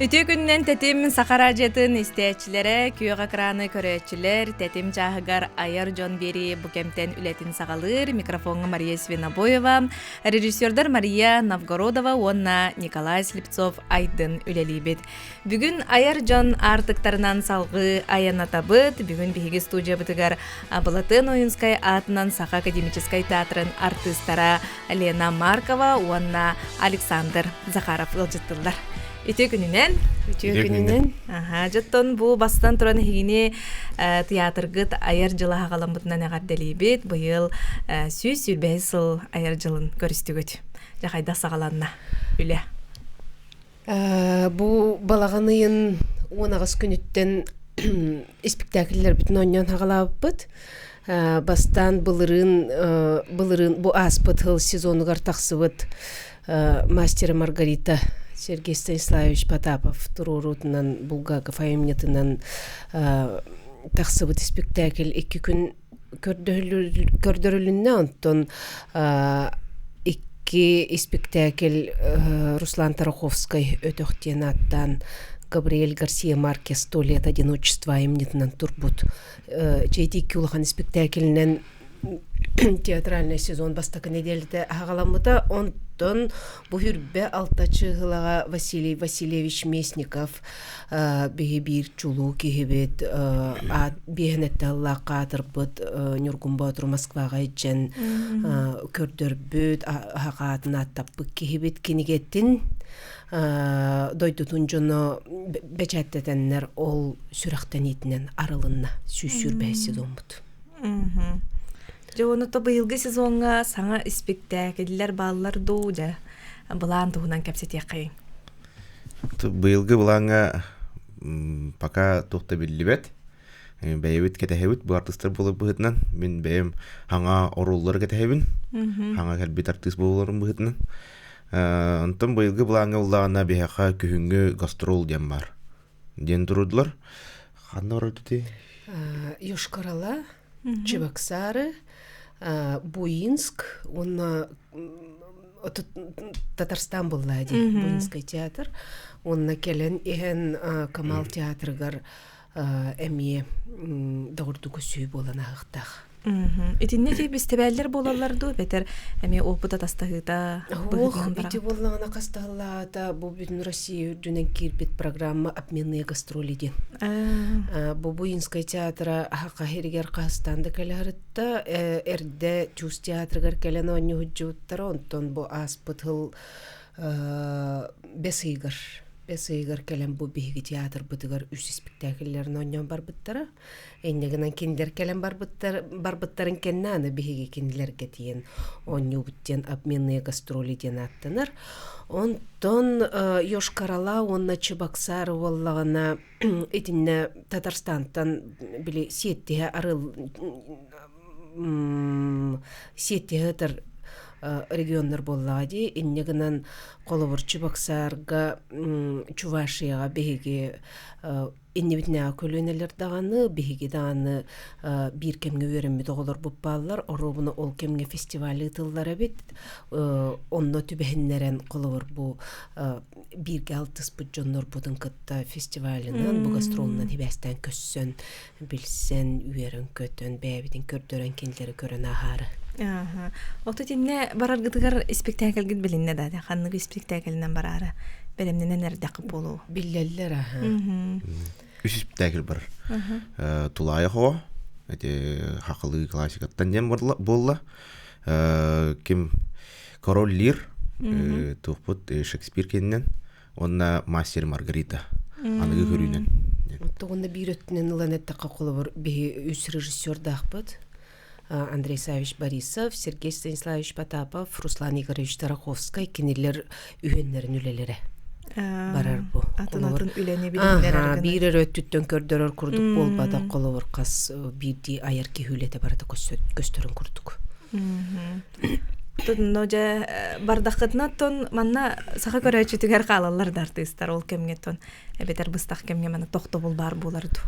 Үтүө күнүнэн Тэтим Саха араадьыйатын истээччилэрэ, күөх экраны көрөөччүлэр, Тэтим чааһыгар айар дьон биэрии бу кэмтэн үлэтин саҕалыыр. Микрофоҥҥа Мария Свинобоева, режиссердар Мария Новгородова уонна Николай Слепцов Айдын үлэлиибит. Бүгүн айар дьон аартыктарынан салҕыы айаннатабыт. Бүгүн биһиги студиябытыгар Былатыан Ойунскай аатынан Саха академическай театрын артыыстара Лена Маркова уонна Александр Захаров ыалдьыттыллар. Үтүө күнүнэн. Үтүө күнүнэн. Аха, дьоттон бу бастан туран эһигини театргыт айар дьыла хаҕаламмытынан эҕэрдэлиибит. Быйыл 125 сыл айар дьылын көрүстүгүт. Дьэ хайдах саҕаланна үлэ? Бу балаҕан ыйын 18 күнүттэн испиктээкиллэрбитин оонньоон хаҕалаабыппыт. Бастаан былырыын былырыын бу ааспыт сыл сезонугар тахсыбыт мастера Маргарита Сергей Станиславович Потапов туруоруутунан Булгаков айымньытынан тахсыбыт испиктээкил икки күн көрдөрүлүннэ онтон икки испиктээкил Руслан Тараховскай «Өтөх» диэн ааттаан Габриэль Гарсия Маркес «Сто лет одиночества» айымньытынан турбут чэйти икки улахан испиктээкилинэн театральный сезон бастакы нэдиэлэтэ аһаҕаламмыта. Онтон бу хүрбэ алта чыыһылаҕа Василий Васильевич Местников биһи биир чулуу киһибит аат биэһинэтте аллаахха аатырбыт Ньургун Боотур Москваҕа илдьэн көрдөрбүт аһаҕаатын ааттаппыт киһибит кинигэтин дойдутун дьоно бэчээттэтэннэр ол сүрэхтэниитинэн арылынна 125 сезоммут. Дьэ ону то быйылгы сезоҥҥа саҥа испиктээкиллэр бааллар дуу дьэ былаан туһунан кэпсэтиэххэйиҥ. Быйылгы былааҥҥа пока туох да биллибэт. Бэйэбит кэтэһэбит бу артыыстар буолар быһыытынан. Мин бэйэм хаҥа оруоллары кэтэһэбин. Хаҥа кэлбит артыыс буоларым быһыытынан. Онтон быйылгы былааҥҥа буллаҕына биһиэхэ күһүҥҥү гастрол диэн баар. Диэн турдулар. Ханна барар ити? Йошкар-Ола, Чебоксары, Буинск уонна Татарстан буолла дии Буинский театр. Уонна кэлэн иһэн Камал театрыгар эмиэ доҕордуу көссүү буолан аһыахтаах. Итиннэ ити бэстибээллэр буолаллар дуу, бэтэр эмиэ опыт атастаһыыта Ох, ити буоллаҕына хастаһыллаата бу бүтүн Россия үрдүнэн киирбит программа обменные гастроли диэн. Бу Буинскай театра хаха иһигэр хаһыстаан да кэлэ эрдэ Чус театрыгар кэлэн оонньууһуччубуттара, онтон бу ааспыт сыл бэс ыйыгар бэс ыйыгар кэлэн бу биһиги театрбытыгар үс испиктээкиллэрин оонньоон барбыттара. Инньэ гынан кинилэр кэлэн барбыттар барбыттарын кэннэ аны биһиги кинилэргэ тиийэн оонньуубут диэн обменные гастроли диэн ааттанар. Онтон Йошкар-Ола уонна Чебоксары буоллаҕына итиннэ Татарстантан били сиэттиһэ арыл сиэттиһэ ытар регионнар буоллаҕа дии. Инньэ гынан холобур Чебоксарга Чувашияҕа биһиги иннибитинээҕи көлүөнэлэр даҕаны, биһиги даҕаны биир кэмҥэ үөрэммит оҕолорбут бааллар. Оруобуна ол кэмҥэ фестиваль ыытыллар эбит. Онно түбэһиннэрэн холобур бу бииргэ алтыспыт дьоннорбутун кытта фестивалынан, бу гастролунан хибээстээн көссөн, билсэн, үөрэн-көтөн, бэйэбитин көрдөрөн кинилэри көрөн ааһаары. Ото итиннэ бараргытыгар испиктээкилгит билиннэ да, ханнык испиктээкилинэн бараары бэлэмнэнэн эрдэххит буолуо. Биллэллэр аха. Үс испиктээкил бар. Тулаайах оҕо, эти хахылыы классикаттан диэн буолла. Ким Король Лир, туохпут Шекспир кининэн, уонна Мастер Маргарита аныгы көрүүнэн. Оттоҕуна биир өттүнэн ылан эттэххэ холобур биһи үс режиссердаахпыт. Андрей Савич Борисов, Сергей Станиславович Потапов, Руслан Игоревич Тараховскай кинилэр үһүөннэрин үлэлэрэ барар бу. Атын-атын үлэни билиннэрэр Биир эрэ өттүттэн көрдөрөр курдук буолбатах холобур хас биирдии айар киһи үлэтэ барыта көстөрүн курдук. Но дьэ бардаххытына оттон манна саха көрөөччүтүгэр хаалаллар да артыыстар ол кэмҥэ оттон эбэтэр быстах кэмҥэ маны тохтобул баар буолар дуу.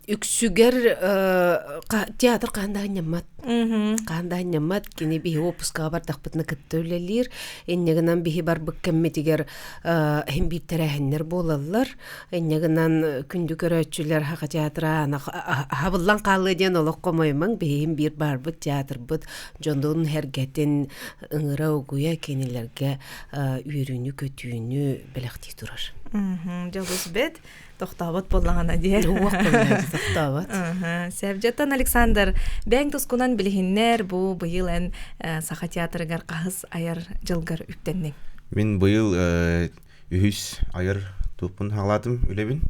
Үксүгэр театр хаһан да анньаммат. Хаһан да анньаммат. Кини биһи уоппускаҕа бардахпытына кытта үлэлиир. Инньэ гынан биһи барбыт кэммитигэр иһин биир тэрээһиннэр буолаллар. Инньэ гынан күндү көрөөччүлэр Саха театра аһабыллан хаалыа диэн олох хомойумаҥ. Биһиги биир баарбыт театрбыт дьонун сэргэтин ыҥыра-угуйа кинилэргэ үөрүүнү-көтүүнү бэлэхтии турар. Дьолус бэт тохтообот буоллаҕына диэ. Уох буоллаҕына тохтообот. Севжеттан Александр, бэйэҥ тускунан билиһиннэр бу быйыл эн Саха театрыгар хаһыс айар дьылгар үктэнниҥ? Мин быйыл үһүс айар туппун хаалаатым үлэбин.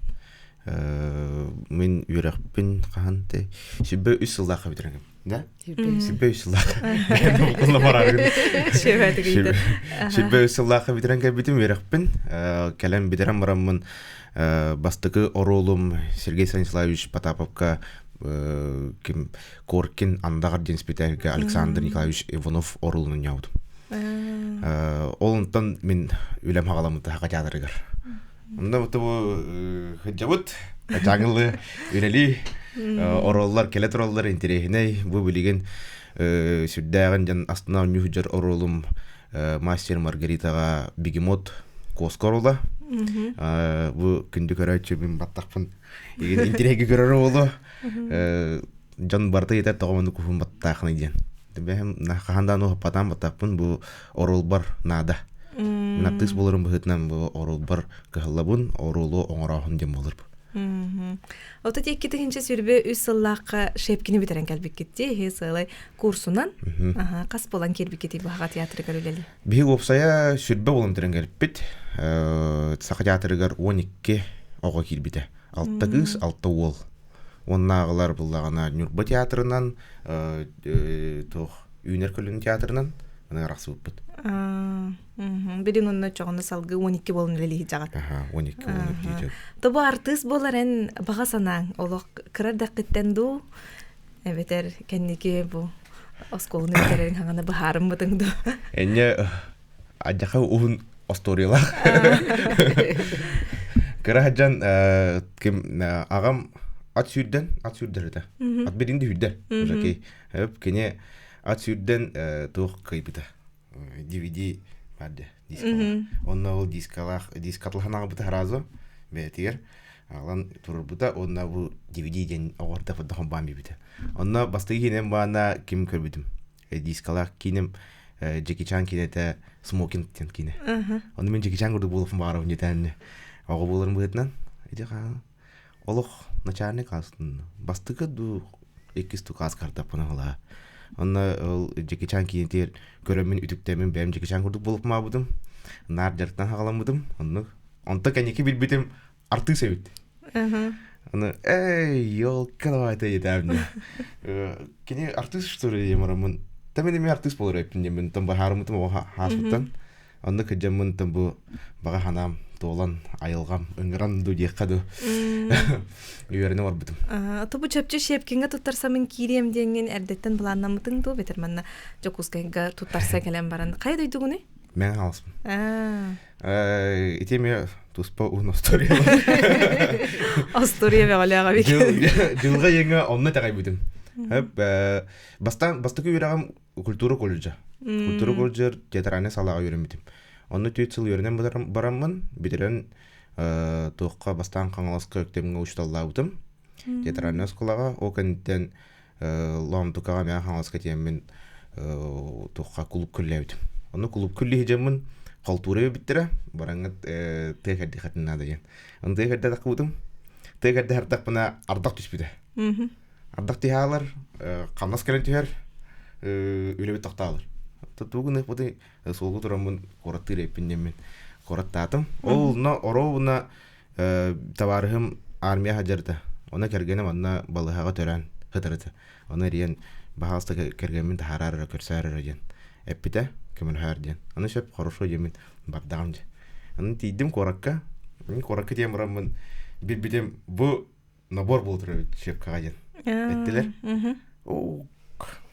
Мин үөрэхпин хаһан те сүбэ үс сыллаахха бүтэрэн Да? Сүбэ үс сыллаах. Сүбэ үс сыллаахха бүтэрэн кэлбитим үөрэхпин. Кэлэн бүтэрэн бараммын бастакы оруолум Сергей Станиславович Потаповка ким Коркин Андаҕар диэн испитээлгэ Александр Николаевич Иванов оруолун оонньообутум. Ол онтон мин үлэм хаҕаламмыта Саха театрыгар. Онно бу сылдьабыт, ачааҥылы үлэлии оруоллар кэлэ тураллар интэриэһинэй. Бу билигин сүрдээҕин дьон астына оонньуу сылдьар оруолум мастер Маргаритаҕа бегемот куоска оруола. Бу күндү көрөөччү мин баттахпын интэриэһиргэ көрөр оруолу дьон барыта ыйытар тоҕо маннык уһун баттаахыный диэн. Бэһэм хаһан даҕаны уһаппатаан баттахпын бу оруолбар наада. Мин артыыс буоларым быһыытынан бу оруолбар кыһаллабын, оруолу оҥорооһун диэн буолар бу. Ото 2023 сыллаахха Шепкини бүтэрэн кэлбиккит дии, иһи сыалай курсунан хас буолан киирбиккитий бу Саха театрыгар үлэлии? Биһиги уопсайа сүрбэ буолан бүтэрэн кэлбиппит. Саха театрыгар 12 оҕо киирбитэ. Алта кыыс, алта уол. Уоннааҕылар буллаҕына Ньурба театрынан, туох Үүнэр көлүн театрынан аны арахсыбыппыт. Билин онно чоҕуну салгыы 12 буолан үлэлии сылдьаҕыт. Аха, 12 буолан үлэлии Тобу артыыс буолар эн баҕа санааҥ олох кыра эрдэххиттэн дуу эбэтэр кэнники бу оскуоланы бүтэрэрин хаҥана быһаарыммытыҥ дуу? Энньэ адьаха уһун остуоруйалаах. Кыра сылдьан ким аҕам ат сүүрдэн, ат сүүрдэр этэ. Ат билин да сүүрдэр. Уже кини ат сүүрдэн туох кыайбыта. DVD бар дьэ, дискалаах. Онно ол дискалаах, дискатлаһан аҕабыта сразу бэйэтигэр аҕалан турарбыта уонна бу DVD диэн оҕордо фотохомбаан биэрбитэ. Онно бастакы киинэм баана ким көрбүтүм. Дискалаах киинэм Джеки Чан киинэтэ Смокинг диэн киинэ. Ону мин Джеки Чан курдук буолуохпун баҕарабын диэтээннэ. Оҕо буоларым быһыытынан ити олох начальник классын бастакы дуу иккис дуу класс картаппын аҕалаа. Онно ол Джеки Чан киинэтигэр көрөммүн үтүктэммин бэйэм Джеки Чан курдук буолуохмаабытым. Наар дьарыктан хаҕаламмытым. Оннук. Онто кэнники билбитим артыыс эбит. Аны эй, елка давай-то етээбинэ. Кини артыыс что ли диэмараммын. Та мин эмиэ артыыс буолар эппин диэммин тон баһаарыммытым оҕо хааспыттан. Онно кырдьаммын тон бу баҕа санаам туолан айылҕам ыҥыран ду диэххэ ду үөрэнэ барбытым. Ото бу чөпчү Щепкиҥҥэ туттарсамын киириэм диэҥҥин эрдэттэн былааннаммытыҥ дуу бэтэр манна Дьокуускайга туттарса кэлэн баран хайа дойдугунуй? Мен хаалыспын. Ити эмиэ туспа уһун остуоруйа. Остуоруйа бөҕөлөөх эбит. Дьылҕа иэҥэ онно итэҕэйбитим. Бастаан бастакы үөрэҕим культура колледжа. Культура колледжа театральнай салааҕа үөрэммитим. Онно 4 сыл үөрэнэн бараммын, бүтэрэн туохха бастаан Хаҥаласка Өктөмҥө учууталлаабытым. Театральнай оскуолаҕа ол кэнниттэн Лоомтукаҕа Мэҥэ Хаҥаласка тиийэммин туохха кулуп күллээбитим. Онно кулуп күллүү сылдьаммын халтура биэрбиттэрэ, бараҥҥыт тыа кэрдиэххитин наада диэн. Ону тыа кэрдэ таххыбытым. Тыа кэрдэ ардахпына ардах түспүтэ. Ардах түһэ хамнас кэлэн түһэр, үлэбит тохтоолор. Тугу гыныахпытый суолга тураммын куораттыыр эппин диэммин куораттаатым. Ол но оруобуна табаарыһым армия сылдьарыта. Онно кэргэним онно балыыһаҕа төрөөн сытарыта. Ону эрийэн баһаалыста кэргэммин таһаараар эрэ, көрсөөр эрэ диэн эппитэ, көмөлөһөөр диэн. Ону сөп, хорошо диэммин бардаҕым дьэ. Ону тиийдим куоракка. Куоракка тиийэн бараммын билбитим бу набор буола турар эбит щепкаҕа диэн эттилэр.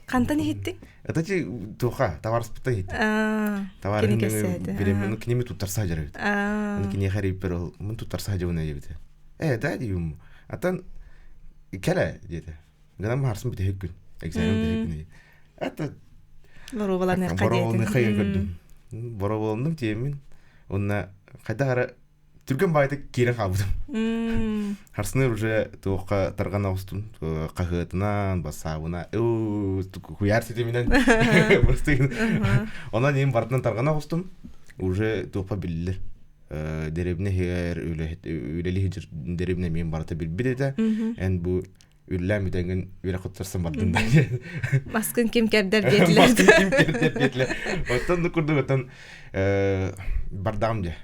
Хантан иһиттиҥ? Это ти туха товарыспыттан иһиттим. Товарыһым биреммин киними туттарса сылдьар эбит. Аны киниэхэ эрийбиппэр ол мун туттарса сылдьабын диэбитэ. Э, да диибим. Atan кэлэ диэтэ. Гынан харсын бүтэһик күн. Экзамен бүтэһик күн. Это Боруобаланыахха Боруобаланыахха көрдүм. Боруобаланным тиэммин. Онна хайдах ара түргэн баайдык киирэн хаалбытым. Харсыны уже туохха тарган оҕустум хаһыатынан, бассаабына, куйаар ситиминэн Онон иин барытынан тарган оҕустум. Уже туохха биллэр. Дэриэбинэ иһигэр үлэлии сылдьар дэриэбинэ миин барыта билбит этэ. Эн бу үллээн бүтэҥҥин үөрэх туттарсан бардын да Маскын ким кэрдэр диэтилэр. Маскын ким кэрдэр диэтилэр. Оттон ну курдук оттон бардаҕым дьэ.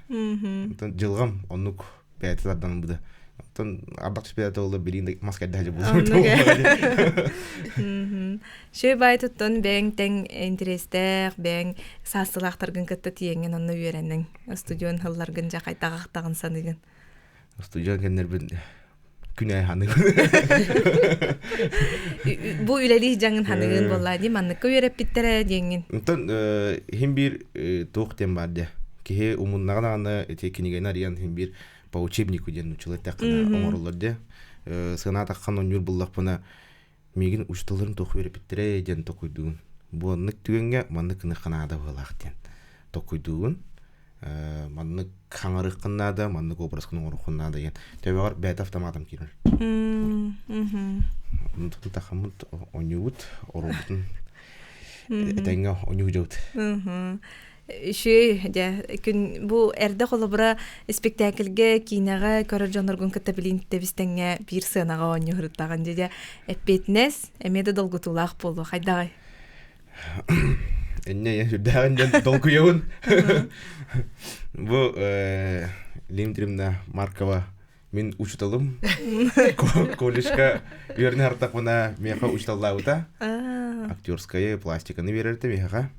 Оттон дьылҕам оннук бэйэтэ тардан быда. Оттон ардах түспэтэ ол билиин мас кэрдэ сылдьар буолуо. Шөй бай туттан бэйэҥ тэҥ интэриэстээх, бэйэҥ саастылаахтаргын кытта тиийэҥҥин онно үөрэнниҥ. Студион һылларгын дьэ хайдах ахтаҕын саныыгын? Студион кэннэрбин күн аайы ханыгын. Бу үлэлиир дьаҥын ханыгын буоллаа дии манныкка үөрэппиттэрэ диэҥҥин. Онтон иһин биир туох диэн баар дии. Киһи умуннаҕын аҕаны ити кинигэни арыйан иһин биир по учебнику диэн нууччалыы эттэххинэ оҥороллор дии. Сыанаатаххан онньуур буллахпына миигин учууталларым туох үөрэппиттэрэ диэн токуйдугун. Бу оннук түгэҥҥэ маннык гыныахха наада быһыылаах диэн токуйдугун. Маннык хаҥарыаххын наада, маннык образкын оҥоруоххун наада диэн. Төбөҕөр бэйэтэ автоматом киирэр. Онтон тахаммыт оонньуубут, оруобутун этэҥҥэ оонньуу дьабыт. Үчүгэй дьэ күн бу эрдэ холобура испэктээкилгэ киинэҕэ көрөр дьонноргун кытта билин тэбис-тэҥҥэ биир сыанаҕа оонньуу сырыттаҕын дьэ дьэ эппиэтинэс эмиэ да долгутуулаах буолуо хайдаҕый? Инньэ ийэ сүрдээҕин диэн долгуйабын. Бу Лим Тримна Маркова мин учуталым. Колледжка үөрэнэ артахпына миэхэ учуталлаабыта. Актерская пластиканы биэрэртэ миэхэ.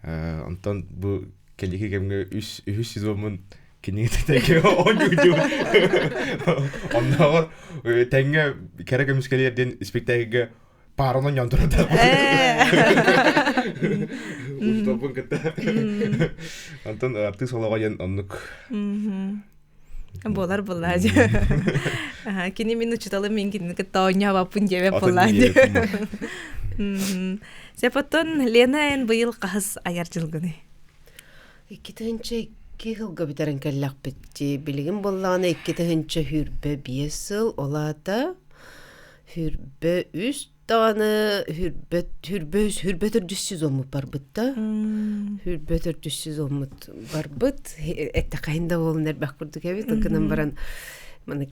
Онтон бу кэлики кэмҥэ үс үһүс сезоммун кинигэ тэҥҥэ оонньуу Оннооҕор тэҥҥэ кэрэ көмүскэлиэр диэн спектакльга пааранан ньон турар Учууталбын кытта. Онтон артыыс олоҕо диэн оннук. Буолар буоллаа дии. Кини мин учууталым мин кинини кытта оонньообоппун диэбэт буоллаа дии. Сепоттон Лена эн быйыл хаһыс айар дьылгыный? 2 сылга бүтэрэн кэллэхпит дии. Билигин буоллаҕына 2 125 сыл, ол аата 23 даҕаны 24 сезоммут барбыт да. 24 сезоммут барбыт. Эттэххэ да буолун элбэх курдук эбит. Гынан баран маны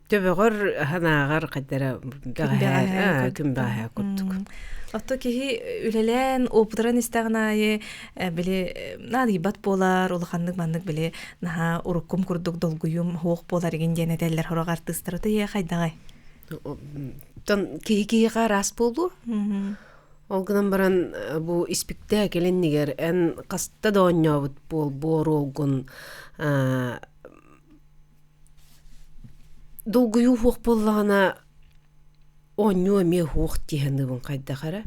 төбөҕөр санааҕар хайдара бэҕэһээ күн бэҕэһээ курдук. Отто киһи үлэлээн опытыран истэҕин аайы били наадыйбат буолар, улаханнык маннык били наһаа уруккум курдук долгуйум хуох буолар игин диэн этэллэр сорох артыыстара то хайдаҕай? Тон киһи киһиэхэ араас буолуо. Ол гынан баран бу испиктээкил иннигэр эн хаста да оонньообут буол буоруолгун долгуйуу суох буоллаҕына оонньуу эмиэ суох дии саныыбын хайдах эрэ.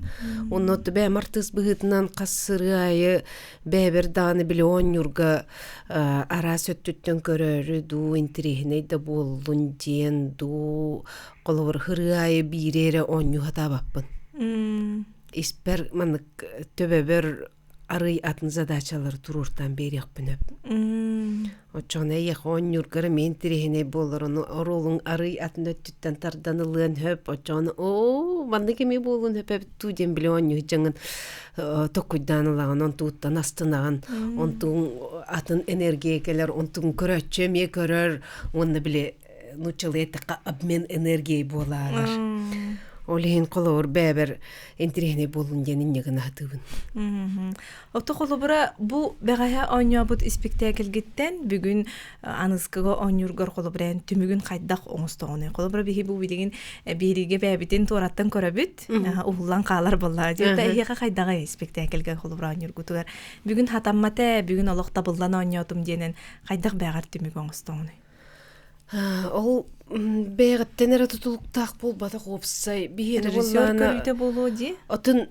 Онно бэйэм артыыс быһыытынан хас сырыы аайы бэйэбэр даҕаны били оонньуурга араас өттүттэн көрөөрү дуу, интэриэһинэй да буоллун диэн дуу, холобур ырыа аайы биири эрэ оонньуу сатаабаппын. Испэр маннык төбөбөр арый атын задачалары туруортаан биэриэхпин сөп. Оччоҕуна эйиэхэ оонньуургар эмиэ интэриэһинэй буолар, ону оруолуҥ арый атын өттүттэн тардан ылыан сөп. Оччоҕуна оо, маннык эмиэ буолуон сөп эбит дуу диэн били оонньуу дьаҥын токкуйдаан ылаҕын, онтугуттан астынаҕын, онтуҥ атын энергия кэлэр, онтугун көрөөччү эмиэ көрөр уонна били нууччалыы эттэххэ обмен энергией буолаарар. Ол иһин холобур бэйэбэр интэриэһинэй буоллун диэн инньэ гына сатыыбын. Ото холобура бу бэҕэһээ оонньообут испиктээкилгиттэн бүгүн аныскыга оонньуургар холобура эн түмүгүн хайдах оҥостоҕунуй? Холобура биһи бу билигин биһиригэ бэйэбитин туораттан көрөбүт, уһуллан хаалар буоллаҕа. Дьэ эһиэхэ хайдаҕый испиктээкилгэ холобура оонньуургутугар бүгүн хатаммата, бүгүн олох табыллан оонньоотум диэнэн хайдах бэҕэр түмүк оҥостоҕунуй? Ол Бэйэҕиттэн эрэ тутулуктаах буолбатах уопсай биһиэнэ Режиссер көрүүтэ буолуо дии. Атын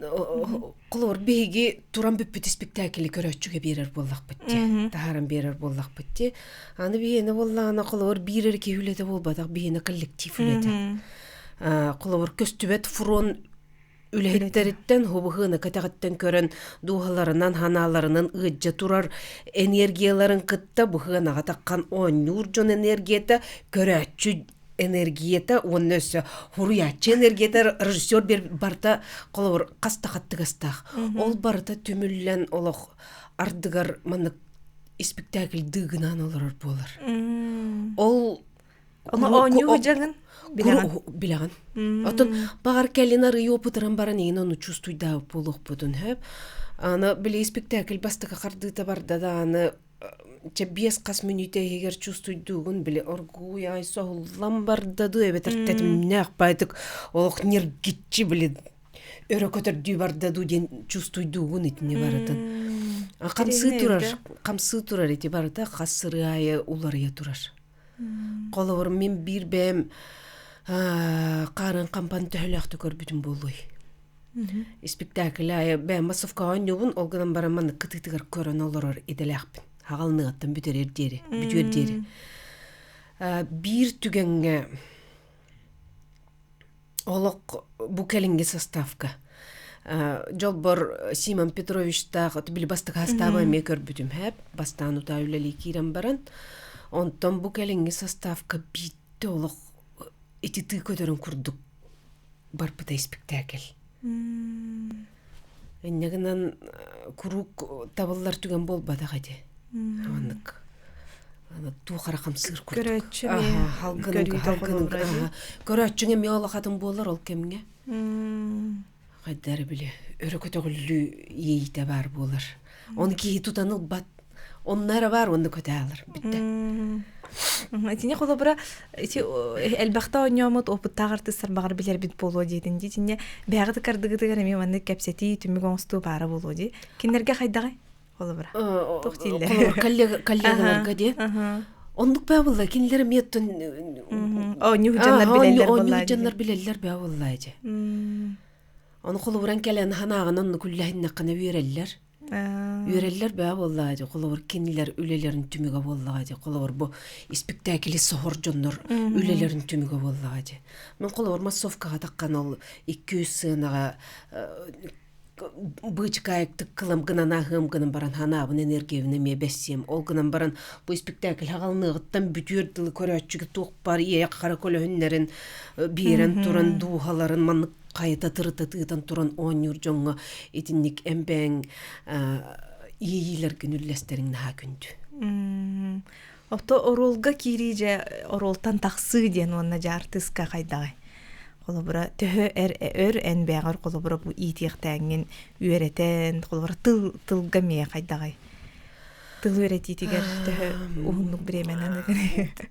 холобур биһиги туран бүппүт испиктээкили көрөөччүгэ биэрэр буоллахпыт дии. Таһааран биэрэр буоллахпыт дии. Аны биһиэнэ буоллаҕына холобур биир эрэ киһи үлэтэ буолбатах биһиэнэ коллектив үлэтэ. Холобур көстүбэт фронт үлэһиттэриттэн хубуһыына кэтэҕиттэн көрөн дууһаларынан ханааларынан ыаддьа турар энергияларын кытта быһыанаҕа таххан оонньуур дьон энергията көрөөччү энергията уонна өссө хуруйааччы энергията режиссер барыта холобур хас да хаттыгастаах ол барыта түмүллэн олох ардыгар маннык испиктээкил дыыгынаан олорор буолар ол Ону оонньуу дьаҥын билэҕин. Билэҕин. Оттон баҕар кэлин арыйы опытыран баран иин ону чувствуйдаабыт буолуохпутун сөп. Аны били спектакль бастакы хардыыта барда да аны чэ биэс хас мүнүүтэ иһигэр чувствуйдуугун били оргууй ай соһуллан барда дуу эбэтэр тэтимнээх баайтык олох ньиргиччи били өрө көтөрдүү барда дуу диэн чувствуйдуугун итини барытын. Хамсыы турар, хамсыы турар ити барыта хас сырыы аайы уларыйа турар. Холобур, мин биир бэйэм хаарын хампан төһөлөөхтүк көрбүтүм буолуой. Испиктээкили аайы бэйэм массовкаҕа оонньуубун, ол гынан баран маннык кытыытыгар көрөн олорор идэлээхпин. Хаҕалыныгаттан бүтэрэр диэри, бүтүөр диэри. Биир түгэҥҥэ олох бу кэлиҥҥи составка дьолбор Симон Петровичтаах били бастакы састааба эмиэ көрбүтүм һээп бастаан утаа үлэлии киирэн баран онтон бу кэлиҥҥи составка биирдэ олох ити тыы көтөрүн курдук барбыта испиктээкил инньэ гынан куруук табыллар түгэн буолбатах ити маннык туох эрэ хамсыыр курдук. Көрөөччү Көрөөччүҥ Көрөөччүҥ эмиэ улахатын буолар ол кэмҥэ. Хайда эрэ били өрө көтөҕүллүү иэйиитэ баар буолар. Оны киһи тутан ылбат. Онно эрэ баар уонна көтө аалар бүттэ. Итини холобура ити элбэхтэ оонньоомут опыттаах артыыстар баҕар билэрбит буолуо диэтин дии. Итиннэ бэйэҕит ыккардыгытыгар эмиэ маннык кэпсэтии түмүк оҥостуу баара буолуо дии. Кинилэргэ хайдаҕый? Холобура. Туох дииллэр? Коллега коллегаларга диэн. Оннук баа буолла кинилэр эмиэ оттон Оонньуу дьоннор билэллэр оонньуу дьоннор билэллэр баа буолла дьэ. Ону холобуран кэлэн ханааҕын оннук үллэһиннэххинэ үөрэллэр. Үөрэллэр баа буоллаҕа дии холобур кинилэр үлэлэрин түмүгэ буоллаҕа дии холобур бу испиктээкили соһор дьоннор үлэлэрин түмүгэ буоллаҕа дии. Мин холобур массовкаҕа таххан ол 200 сыанаҕа быычыкаайыктык кылам гынан аһыам гынан баран ханаабын энергиябын эмиэ бэссиэм ол гынан баран бу испиктээкил хаҕалыныаҕыттан бүтүөр дылы көрөөччүгэ туох бар иэйэх хара көлөһүннэрин биэрэн туран дууһаларын маннык хайыта тырыта тыытан туран оонньуур дьоҥҥо итинник эмбээҥ иэйиилэргин үллэстэриҥ наһаа күндү. Ото оруолга киирии дьэ оруолтан тахсыы диэн уонна дьэ артыыска хайдаҕый? Холобура, төһө эр өр эн бэйэҕэр холобура бу иитиэхтээҥҥин үөрэтэн, холобура тыл тылга эмиэ хайдаҕый? Тыл үөрэтиитигэр төһө уһуннук бириэмэнэн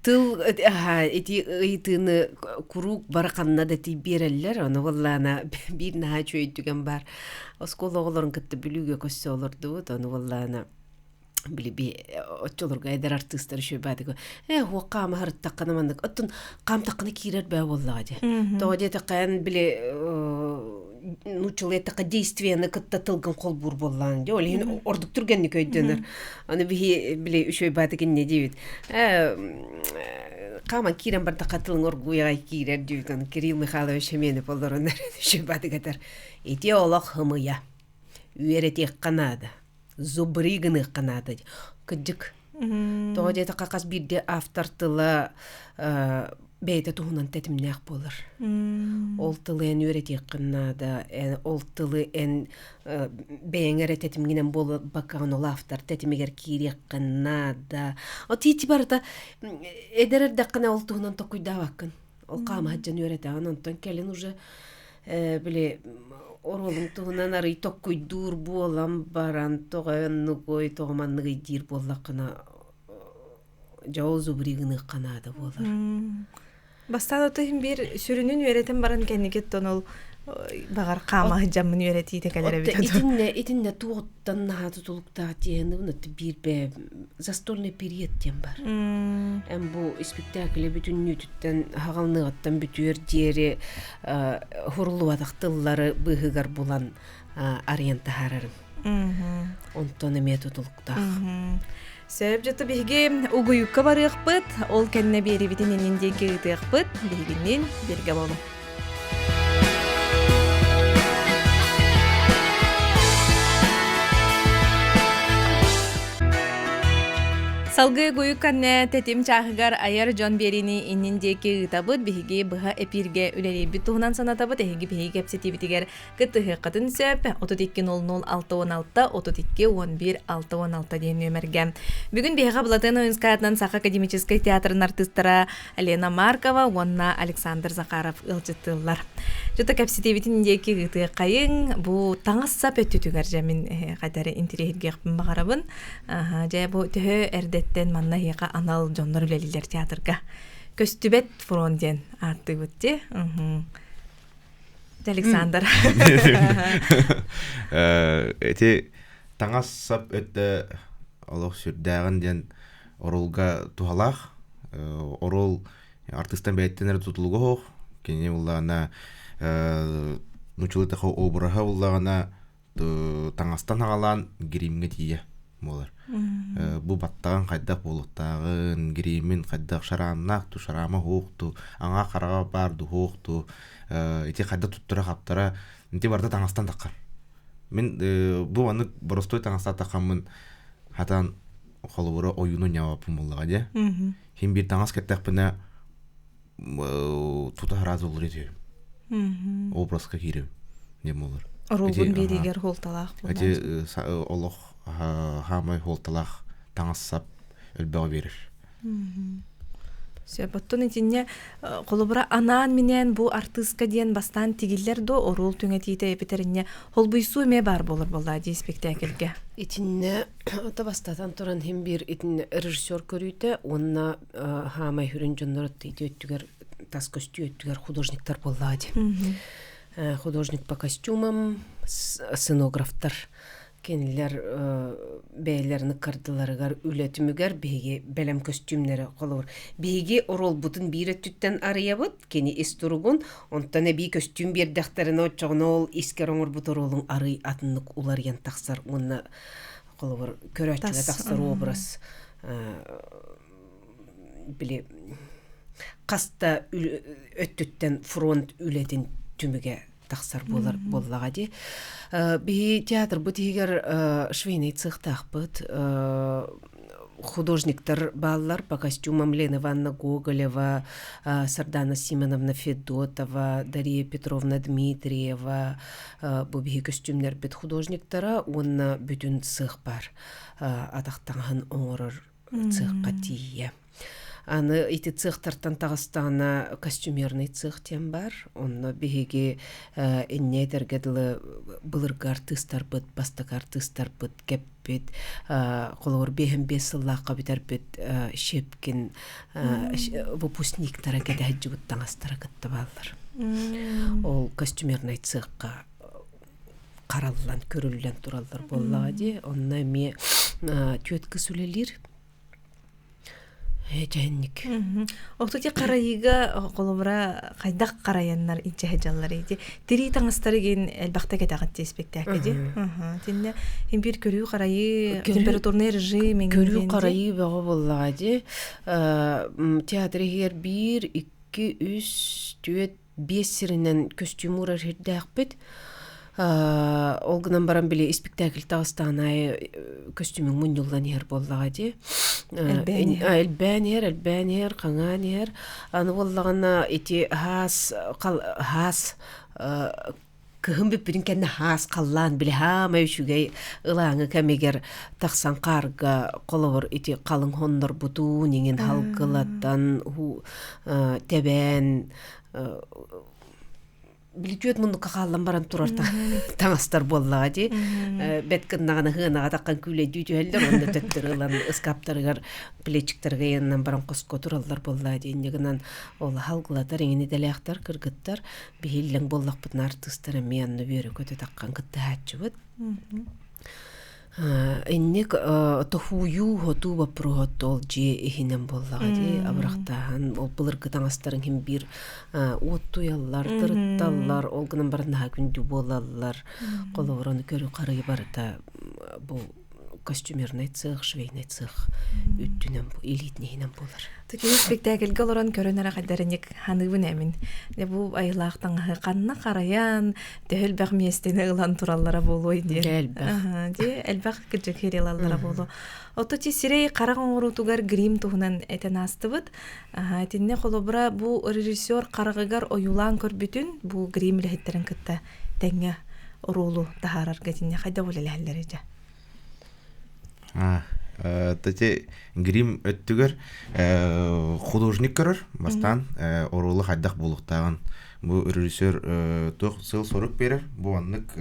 Тыл ити ыйытыыны куруук бары ханна да биэрэллэр, ону буоллаана биир наһаа үчүгэй түгэн баар. Оскуола оҕолорун кытта Бүлүүгэ көссө олордубут, ону буоллаана били би оччолорго эдэр артыыстар үчүгэй баатыгы э хуохха хаамаһарыттаххына маннык оттон хаамтаххына киирэр бээ буоллаҕа дии тоҕо диэтэххэ эн били нууччалыы эттэххэ действиены кытта тылгын холбуур буоллаҕыҥ дии ол иһин ордук түргэнник өйдөнөр аны биһи били үчүгэй баатык инньэ диибит хааман киирэн бардахха тылыҥ оргууй аҕай киирэр диибит аны Кирилл Михайлович Семенов олорон үчүгэй баатык этэр ити олох ымыйа үөрэтиэххэ наада зубри гыныахха наада кырдьык тоҕо диэтэххэ хас биирдии автор тыла бэйэтэ туһунан тэтимнээх буолар ол тылы эн үөрэтиэххин наада ол тылы эн бэйэҥ эрэ тэтимҥинэн буолбаккаҕын ол автор тэтимигэр киириэххин наада от ити барыта эдэр эрдэххинэ ол туһунан толкуйдаабаккын ол хаама сылдьан үөрэтэҕин онтон кэлин уже били оруолуҥ туһунан арый токкуйдуур буолан баран тоҕо оннугуй тоҕо манныгый диир буоллаххына дьэ ол зубри гыныахха наада буолар. Бастаан ото иһин биир сүрүнүн үөрэтэн баран кэнникиттэн ол баҕар хаама сылдьаммын үөрэтиитэ кэлэр эбит. Итиннэ итиннэ туоттан наһаа тутулуктаах диэни биир бэ застольный период диэн бар. Эм бу испиктээкили бүтүннүүтүттэн хаҕалныаҕыттан бүтүөр диэри хуруллубатах тыллары быыһыгар булан арыйан таһаарарым. Онтон эмиэ тутулуктаах. Сөп дьото биһиги угуйукка барыахпыт, ол кэннэ биэрибитин иннин диэки ыытыахпыт, биһигиннин бииргэ буолуҥ. Салгыы гуйук кэннэ тэтим чааһыгар айар дьон биэриини иннин диэки ыытабыт. Биһиги быһа эпииргэ үлэлиирбит туһунан санатабыт. Эһиги биһиги кэпсэтиибитигэр Кыттыһыаххытын сөп 32 00 66 32 11 66 диэн нүөмэргэ. Бүгүн биһиэхэ Былатыан Ойунскаятынан Саха академическай театрын артыыстара Лена Маркова уонна Александр Захаров ыалдьыттыыллар. Дьото кэпсэтиибитин диэки ыытыаххайыҥ. Бу таҥас-сап өттүтүгэр дьэ мин хайдары интириэһиргиэхпин баҕарабын. Дьэ бу төһө эрдэттэн манна эһиэхэ анал дьоннор үлэлииллэр театрга. Көстүбэт фронт диэн ааттыыбыт дии. Александр. Эти таҥас сап өттө олох сүрдээҕин диэн орулга туһалаах. Орул артыыстан бэйэттэн эрэ тутулуга суох. Кини буллаҕына нучулытаха обраһа буллаҕына таҥастан аҕалаан гримҥэ тиийэ буолар. Бу баттаҕын хайдах буолуохтааҕын, гримин хайдах шарааннаах ту, шарама суох ту, аҥаа хараҕа баар ду суох ту, ити хайдах туттара-хаптара, ити барыта таҥастан таххар. Мин бу маннык боростуой таҥастаатаххаммын хатан холобура ойууну ньаабаппын буоллаҕа дии. Хин биир таҥас кэттэхпинэ тута сразу уларыйа түһүм. Образка киирим диэн буолар. Оруолбун биэригэр хуолталаах буолар. Ити олох хаамай хуолталаах таҥас-сап элбэҕи биэрэр. Сөп, оттон итиннэ холобура анаан-минээн бу артыыска диэн бастаан тигиллэр дуо оруол түҥэтиитэ эбэтэр холбуйсуу эмиэ баар буолар буоллаа дии спектакльгэ. Итиннэ ото бастатан туран хим биир итиннэ режиссер көрүүтэ уонна хаамай хүрүн дьоннор ити өттүгэр тас көстүү өттүгэр художниктар буоллаа дии. Художник по костюмам, сценографтар кинилэр бэйэлэрин ыккардыларыгар үлэ түмүгэр биһиги бэлэм көстүүмнэри холобур биһиги оруолбутун биир өттүттэн арыйабыт кини ис туругун онтон эбии көстүүм биэрдэхтэринэ оччоҕуна ол искэр оҥорбут оруолуҥ арый атыннык уларыйан тахсар уонна холобур көрөөччүгэ тахсар образ били хас да өттүттэн фронт үлэтин түмүгэ тахсар буолар буоллаҕа дии. Биһи театрбыт иһигэр швейный цехтаахпыт. Художниктар бааллар по костюмам Лена Ивановна Гоголева, Сардана Симоновна Федотова, Дария Петровна Дмитриева бу биһи көстүүмнэрбит художниктара уонна бүтүн цех бар атахтаҥаһын оҥорор цехха тиийэ. Аны ити цехтартан таҕыстаҕына костюмерный цех диэн бар. Онно биһиги инньэ этэргэ дылы былыргы артыыстарбыт, бастакы артыыстарбыт кэппит, холобур биэһин биэс сыллаахха бүтэрбит Щепкин выпускниктара кэтэһэддьибит таҥастара кытта бааллар. Ол костюмерный цехха хараллан, көрүллэн тураллар буоллаҕа дии. Онно эмиэ түөрт кыс үлэлиир. Дьэһинник. Охтути харайыыга холобура хайдах харайаннар инчэһэ дьаллар ити тирии таҥастары гин элбэхтэ кэтэҕит ти спектакль ди. Тинне импир көрүү харайыы температурный режим көрүү харайыы бөҕө буоллаҕа ди. Театр иһигэр биир, икки, үс, түөрт, биэс сиринэн көстүүм уурар сирдээхпит. Ол гынан баран били испиктээкил таҕыстаҕын аайы көстүүмүҥ мунньуллан иһэр буоллаҕа дии. Элбээн иһэр, элбээн иһэр, хаҥаан иһэр. Аны буоллаҕына ити хаас хаас кыһын бүппүтүн кэннэ хаас халлаан били хаамай үчүгэй ылааҥы кэмигэр тахсан хаарга холобур ити халыҥ хоннорбутуун иҥин халгылатан тэбээн. Били түөт муннукка хааллан баран турар таҥастар буоллаҕа дии. Бэт гыннаҕына хыанаҕа таххан күүлэйдүү түһэллэр уонна төттөрү ылан ыскааптарыгар плечиктарыгар ыйанан баран хоско тураллар буоллаа дии. Инньэ гынан ол аһалгылатар иҥин идэлээхтэр кыргыттар биһиллэҥ буоллахпытына артыыстар эмиэ онно үөрэ-көтө таххан кыттыһааччыбыт. Инник тоһуйуу, хотуу боппуруоһут ол дьиэ иһинэн буоллаҕа дии абырахтааһын ол былыргы таҥастарын иһин биир уоттуйаллар, тырытталлар, ол гынан баран наһаа күндү буолаллар. Холобур, ону көрүү-харайыы барыта бу костюмерный цех, швейный цех үттүнэн илиитин иһинэн буолар. Кини спектакльга олорон көрөн эрэ хайдарыник ханыыбын эмин. Бу айылаах таҥаһы ханна харайан, төһө элбэх миэстэни ылан тураллара буолуой диэн. Элбэх. Дии элбэх кырдьык ылаллара буолуо. Ото ти сирэй харах оҥоруутугар грим туһунан этэн аастыбыт. Итиннэ холобура бу режиссер хараҕыгар ойуулаан көрбүтүн бу грим үлэһиттэрин кытта тэҥҥэ оруолу таһаарарга итиннэ хайдах үлэлэһэллэр дьэ? Тати грим өттүгэр художник көрөр бастаан оруолу хайдах буолуохтааҕын бу режиссер туох сыл-сорук биэрэр бу маннык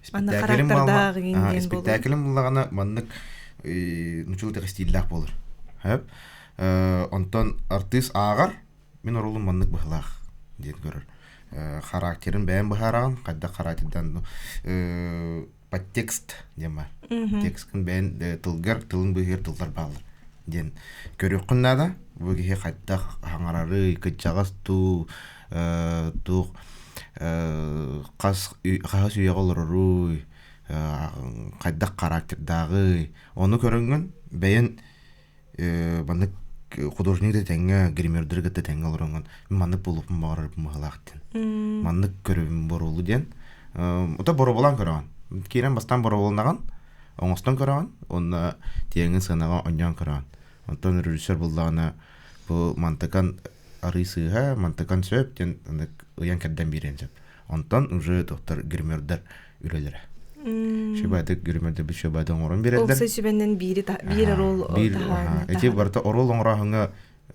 спектаклим спектаклим буллаҕына маннык нучул стиллээх буолар онтон артыыс ааҕар мин оруолум маннык быһылаах диэн көрөр характерын бэйэм быһаараҕын хайдах характердан подтекст диэн баар. Текскин бэйэн тылгар тылын быыһыгар тыллар бааллар диэн көрүөххүн наада. Бу киһи хайдах хаҥарарый, кыччаҕас дуу, туох хас хаһыс үйэҕэ олороруй, хайдах характердааҕый. Ону көрөҥҥүн бэйэн маннык художник да тэҥҥэ, гримердары кытта тэҥҥэ олороҥҥун мин маннык буолуохпун баҕарарбын быһалаах диэн. Маннык көрөбүн боруолу диэн. Ото боруобалаан көрөҕүн. Киирэн бастаан боруобаланаҕын, оҥостон көрөҕүн, уонна тиэҥин сыанаҕа оонньоон көрөҕүн. Онтон режиссер буллаҕына бу мантыкан арыы сыыһа, мантыкан сөп диэн ыйан кэрдэн биэриэн сөп. Онтон уже доктор гримердэр үлэлэрэ. Шибады гримердэр бит шибады оҥорон биэрэллэр. Уопсай сүбэннэн биири биир оруол Эти барыта оруол оҥорооһуҥҥа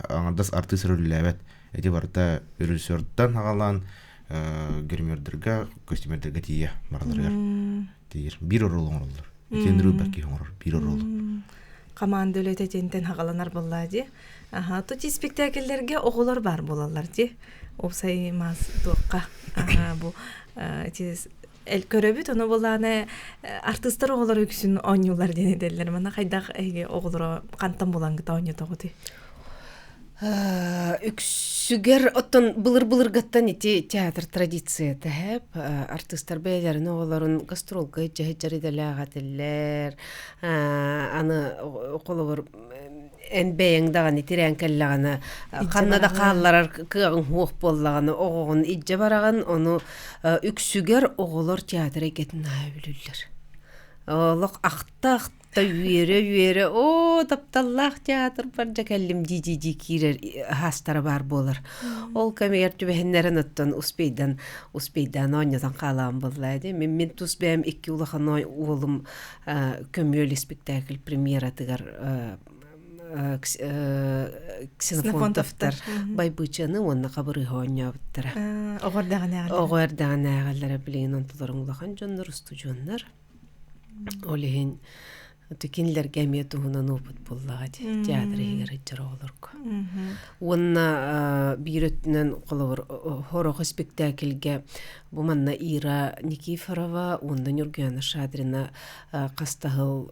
аҥардас артыыс рөллээбэт. Эти барыта режиссертан хагалаан гримердергэ, костюмердергэ тиийэ бараларыгар тиийэр. Биир оруол оҥороллор. Итиэн рыбак киһи оҥорор биир оруолу. Команда үлэтэ тиэнтэн хагаланар буоллаа дии. Аха, тут испектээкиллэргэ оҕолор баар буолаллар дии. Уопсай маас туохха бу ити көрөбүт ону булааны артыыстар оҕолор үксүн оонньуулар диэн этэллэр. Мана хайдах эһиги оҕолоро хантан булангыт оонньотоҕутуй? Үксүгэр оттон былыр-былыргаттан ити театр традицията хэп артыыстар бэйэлэрин оҕолорун гастролга дьэһэ идэлээх этиллэр аны холобур эн бэйэҥ даҕаны тирээн кэллэҕинэ ханна да хаалларар кыаҕыҥ суох буоллаҕына оҕоҕун илдьэ бараҕын ону үксүгэр оҕолор театр эйгэтин наһаа үбүлүүллэр олох ахта-ахта үөрэ-үөрэ оо тапталлаах театрбар дьэ кэллим дии-дии киирэр хаастара баар буолар ол кэмигэр түбэһиннэрэн оттон успейдан успейдаан оонньотон хаалаан буолла дии мин мин тус бэйэм икки улахан уолум көмүөл испиктээкил премьератыгар Ксенофонтовтар Байбычаны уонна Хабырыыһы оонньообуттара. Оҕо эрдэҕинээҕилэрэ. Оҕо эрдэҕинээҕилэрэ билигин онтуларыҥ улахан дьоннор, устудьуоннар. Ол иһин кинилэргэ эмиэ туһунан опыт буоллаҕа дии театр иһигэр сылдьар оҕолорго. Уонна биир өттүнэн холобур хорох испиктээкилгэ Бу манна Ира Никифорова уонна Нюргуяна Шадрина хастаһыл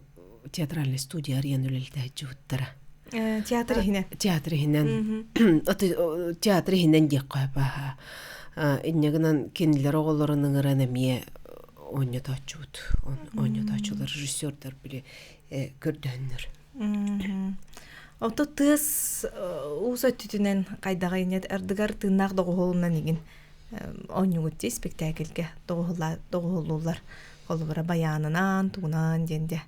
театральный студия арыйан үлэлэтээччибуттара. Театр иһинэн. Театр иһинэн. Театр иһинэн диэххэ баһа. Инньэ гынан кинилэр оҕолорун ыҥыран эмиэ оонньотооччубут. Оонньотооччулар, режиссердар били көрдөһөннөр. Ото тыас уус өттүтүнэн хайдаҕый ардыгар тыыннаах доҕуһуолунан игин оонньуугут дии спектакльгэ доҕуһуллууллар холобура байаанынан тугунаан диэн дьэ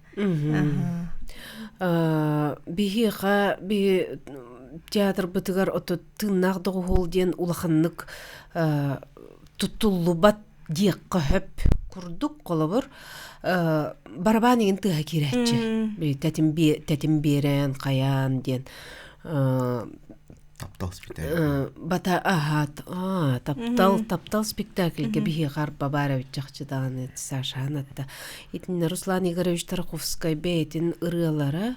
биһиэхэ биһи театрбытыгар ото тыыннаах доҕуһуол диэн улаханнык туттуллубат диэххэ сөп курдук холобур барабаан игин тыаһа киирээччи тэтим биэрэн хайаан диэн. Таптал спектакль. Бата аһаат таптал таптал спектакльга биһиэхэ арба баар эбит чахчы даҕаны Саша анатта. Итиннэ Руслан Игоревич Тарковскай бэйэтин ырыалара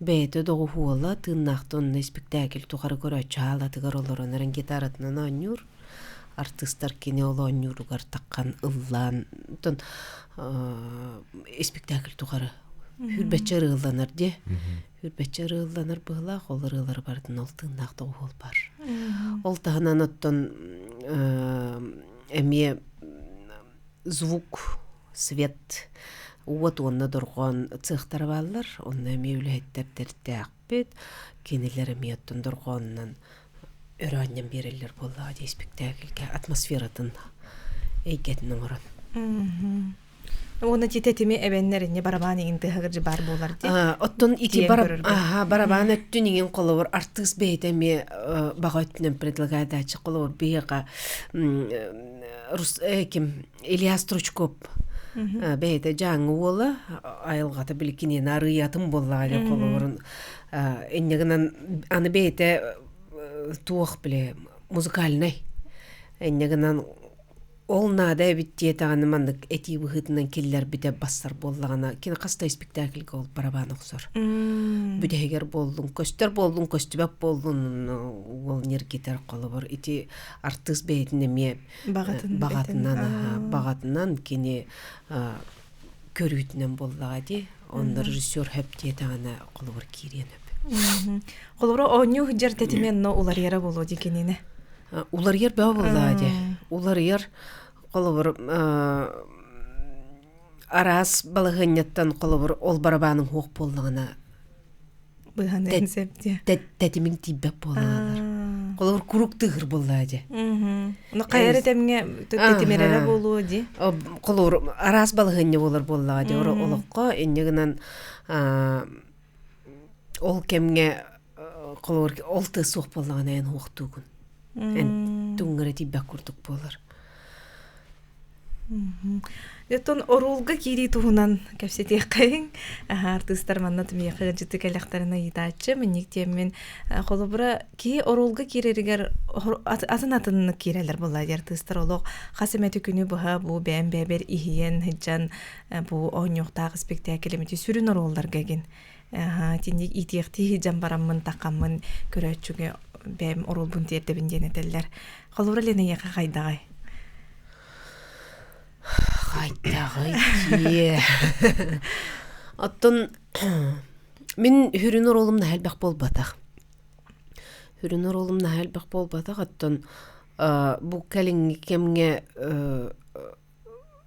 бэйэтэ доҕуһуола тыыннаахта онно спектакль тухары көрөөччү хаалатыгар олорон эрэн гитаратынан оонньуур. Артыыстар кини ол оонньууругар таххан ыллаан оттон спектакль тухары хүрбэччэ ырыалланар дии. Үрбэччэ ырыалланар быһылаах, ол ырыалары барытын ол тыыннаах доҕуһуол бар. Ол таһынан оттон эмиэ звук, свет, уот уонна дорҕоон цехтара бааллар. Онно эмиэ үлэһиттэр тэртээхпит. Кинилэр эмиэ оттон дорҕоонунан өрө анньан биэрэллэр буоллаҕа дии спектакльгэ атмосфератын эйгэтин оҥорон. Уонна ти тэтими эбэннэр инне барабаан иҥин тыаһыгыр баар буолар ди. Оттон ити барабаан өттүн иҥин холобур артыыс бэйэтэ эмиэ баҕа өттүнэн предлагадааччы холобур биһиэхэ ким Илья Стручков бэйэтэ дьааҥы уола айылҕата били киниэни арыйатын буоллаҕа диэн холобурун инньэ гынан аны бэйэтэ туох били музыкальнай инньэ гынан Ол наада эбит диэтэҕинэ маннык этии быһыытынан киллэрбитэ бассар буоллаҕына кини хас да испиктээкилгэ ол барабаан охсор. Бүтэһигэр буоллун, көстөр буоллун, көстүбэт буоллун уол ньиргитэр холобур ити артыыс бэйэтин эмиэ баҕатынан баҕатынан кини көрүүтүнэн буоллаҕа дии. Онно режиссер хөп диэтэҕинэ холобур киириэн өп. Холобура оонньуу сылдьар тэтимэ онно уларыйара буолуо дии кинини. Уларыйар бөҕө буоллаҕа дии. Уларыйар холобур араас балаһыанньаттан холобур ол барабааныҥ суох буоллаҕына Быһан сөп дии. Тэтимиҥ тиийбэт буоллаҕалар. Холобур куруук тыыһыр буоллаҕа дии. Ну хайа эрэ тэмҥэ тэтимирэрэ буолуо дии. Холобур араас балаһыанньа буолар буоллаҕа дии олоххо инньэ гынан ол кэмҥэ холобур ол тыас суох буоллаҕына эн уохтуугун эн туҥҥара тиийбэт курдук буолар Оттон оруулга киирии туһунан кэпсэтиэххэйиҥ. Артыыстар манна тумиэхэ ыалдьыты кэлэхтэрин ыйытааччы. Минник диэммин холобура киһи оруулга киирэригэр атын атыннык киирэллэр буолла дии артыыстар олох хас эмэ күнү быһа бу бэйэм бэйэбэр иһийэн сылдьан бу оонньуохтаах испиктээкилимити сүрүн оруолларга гин Итинник иитиэхтии сылдьан бараммын таххаммын көрөөччүгэ бэйэм оруолбун тиэрдэбин диэн этэллэр. Холобура Лена эйиэхэ хайдаҕай? Хайдаҕай дии. Оттон мин хүрүн оруолум наһаа элбэх буолбатах. Хүрүн оруолум наһаа элбэх буолбатах. Оттон бу кэлиҥҥи кэмҥэ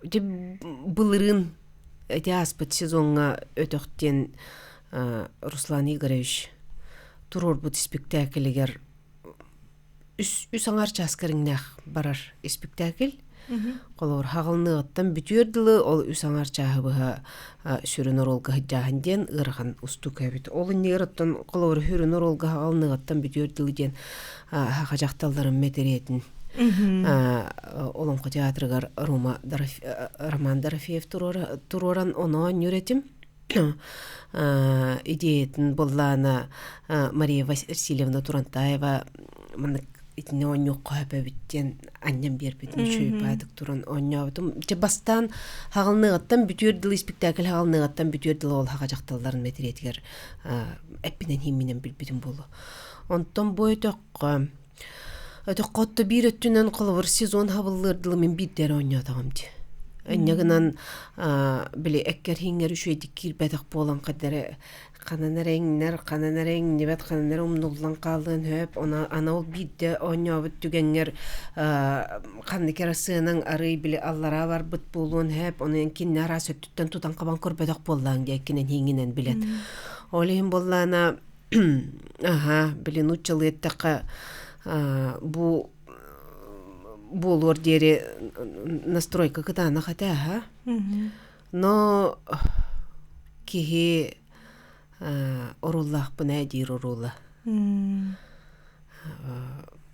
Ити былырыын ити ааспыт сезоҥҥа өтөх диэн Руслан Игоревич туруорбут испиктээкилигэр үс үс аҥаар чаас кэриҥнээх барар испиктээкил. Холобур, хаҕылыныаҕыттан бүтүөр дылы ол үс аҥаар чааһы быһа сүрүн оруолга сылдьааһын диэн ыарахан устуука эбит. Ол иннигэр оттон холобур сүрүн оруолга хаҕылыныаҕыттан бүтүөр дылы диэн саха дьахталларын мэтириэтин Олоҥхо театрыгар Рома Роман Дорофеев туруоран оноон нүрэтим идеятын быллаана Мария Васильевна Турантаева маннык итини оонньуохха сөп диэн анньан биэрбитин үчүгэй баайдык туран оонньообутум. Дьэ бастаан хаҕылныаҕыттан бүтүөр дылы испиктээкил хаҕылныаҕыттан бүтүөр дылы ол хаҕа дьахталларын мэтириэтигэр эппинэн хиимминэн билбитим буолуо. Онтон бу өтөххө өтөххө отто биир өттүнэн холобур сезон хабыллыар дылы мин биирдэ эрэ оонньоотоҕум дии. Инньэ гынан били эккэр иһиҥҥэр үчүгэйдик киирбэтэх буолан ханна ханан эрэ иҥнэр, ханан эрэ иҥнибэт, ханан эрэ умнуллан хаалыан сөп. Она ана ол биирдэ оонньообут түгэҥҥэр ханнык эрэ сыанаҥ арыый били аллараа барбыт буолуон сөп. Ону эн кинини араас өттүттэн тутан-хабан көрбөтөх буоллаҕыҥ дии эккинэн иһиҥҥинэн билэн. Ол иһин буоллаҕына Аһаа, били нууччалыы эттэххэ, бу буолуор диэри настройка кытаанах этэ аһа. Но киһи оруоллаахпын ээ диир оруола.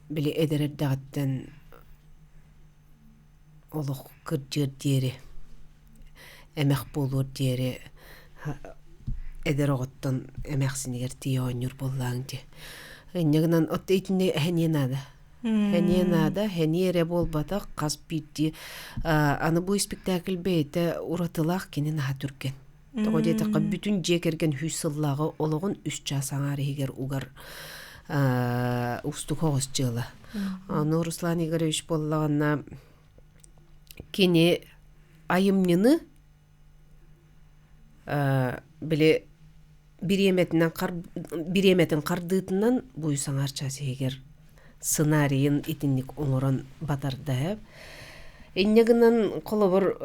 Били эдэр эрдэҕиттэн олох кырдьыар диэри, эмэх буолуор диэри эдэр оҕоттон эмээхсинигэр тиийэ оонньуур буоллааҥ дии. Инньэ гынан от итини эһэниэ наада. Эниэ наада, эниэ эрэ буолбатах, хас биирдии аны бу испиктээкил бэйэтэ уратылаах кини наһаа түргэн. Тоҕо диэтэххэ, бүтүн дьиэ кэргэн үс сыллааҕы олоҕун үс чаас аҥаар иһигэр угар уустук оҕус дьыала. Аны Руслан Игоревич буоллаҕына кини айымньыны били бириэмэтинэн бириэмэтин хардыытынан бу үс аҥаар чаас иһигэр сценарийын итинник оҥорон батарда. Инньэ гынан холобур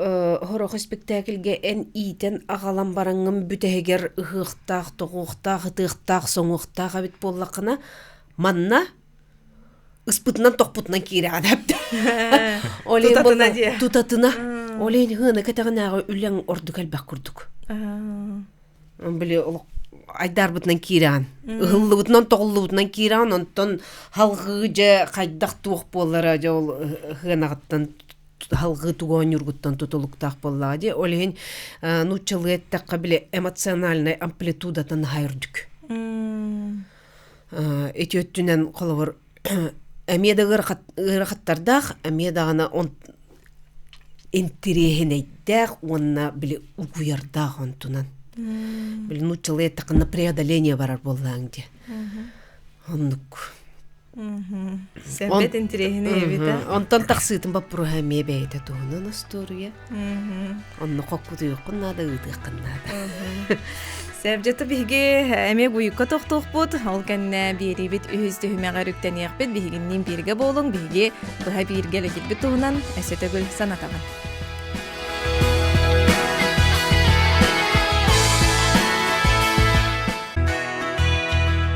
хорох испиктээкилгэ эн иитэн аҕалан бараҥҥын бүтэһигэр ыһыахтаах, тоҕуохтаах, ытыахтаах, соҥуохтаах эбит буоллаххына, манна ыспытынан тохпутунан киирэҕин эптэ. Тутатына дии. Тутатына. Ол иһин ыһыаны кэтэҕинээҕи үлэҥ ордук элбэх курдук. Били олох айдаарбытынан киирэҕин. Ыһыллыбытынан тоҕуллубутунан киирэҕин, онтон халҕыы дьэ хайдах туох буоллара дьэ ол ыһыанаҕыттан халҕыы тугу оонньуургуттан тутулуктаах буоллаҕа дии. Ол иһин нууччалыы эттэххэ били эмоциональнай амплитудата наһаа үрдүк. Ити өттүнэн холобур эмиэ да ыарахаттардаах, эмиэ даҕаны интириэһинэйдээх уонна били угуйардаах онтунан. Били нууччалыы эттэххинэ преодоление барар буоллааҥ дии. Оннук. Сэмбэт интириэһинэй эбит Онтон тахсыытын боппуруоһа эмиэ бэйэтэ туһунан остуоруйа. Онно хоккутуйуоххун наада, ыытыаххын наада. Сэбдьэти биһиги эмиэ буйукка тохтуохпут, ол кэннэ биэриибит үһүс түһүмэҕэр үктэниэхпит, биһигинниин бииргэ буолуҥ, биһиги быһа бииргэ үлэлиирбит туһунан өссө төгүл санатабын.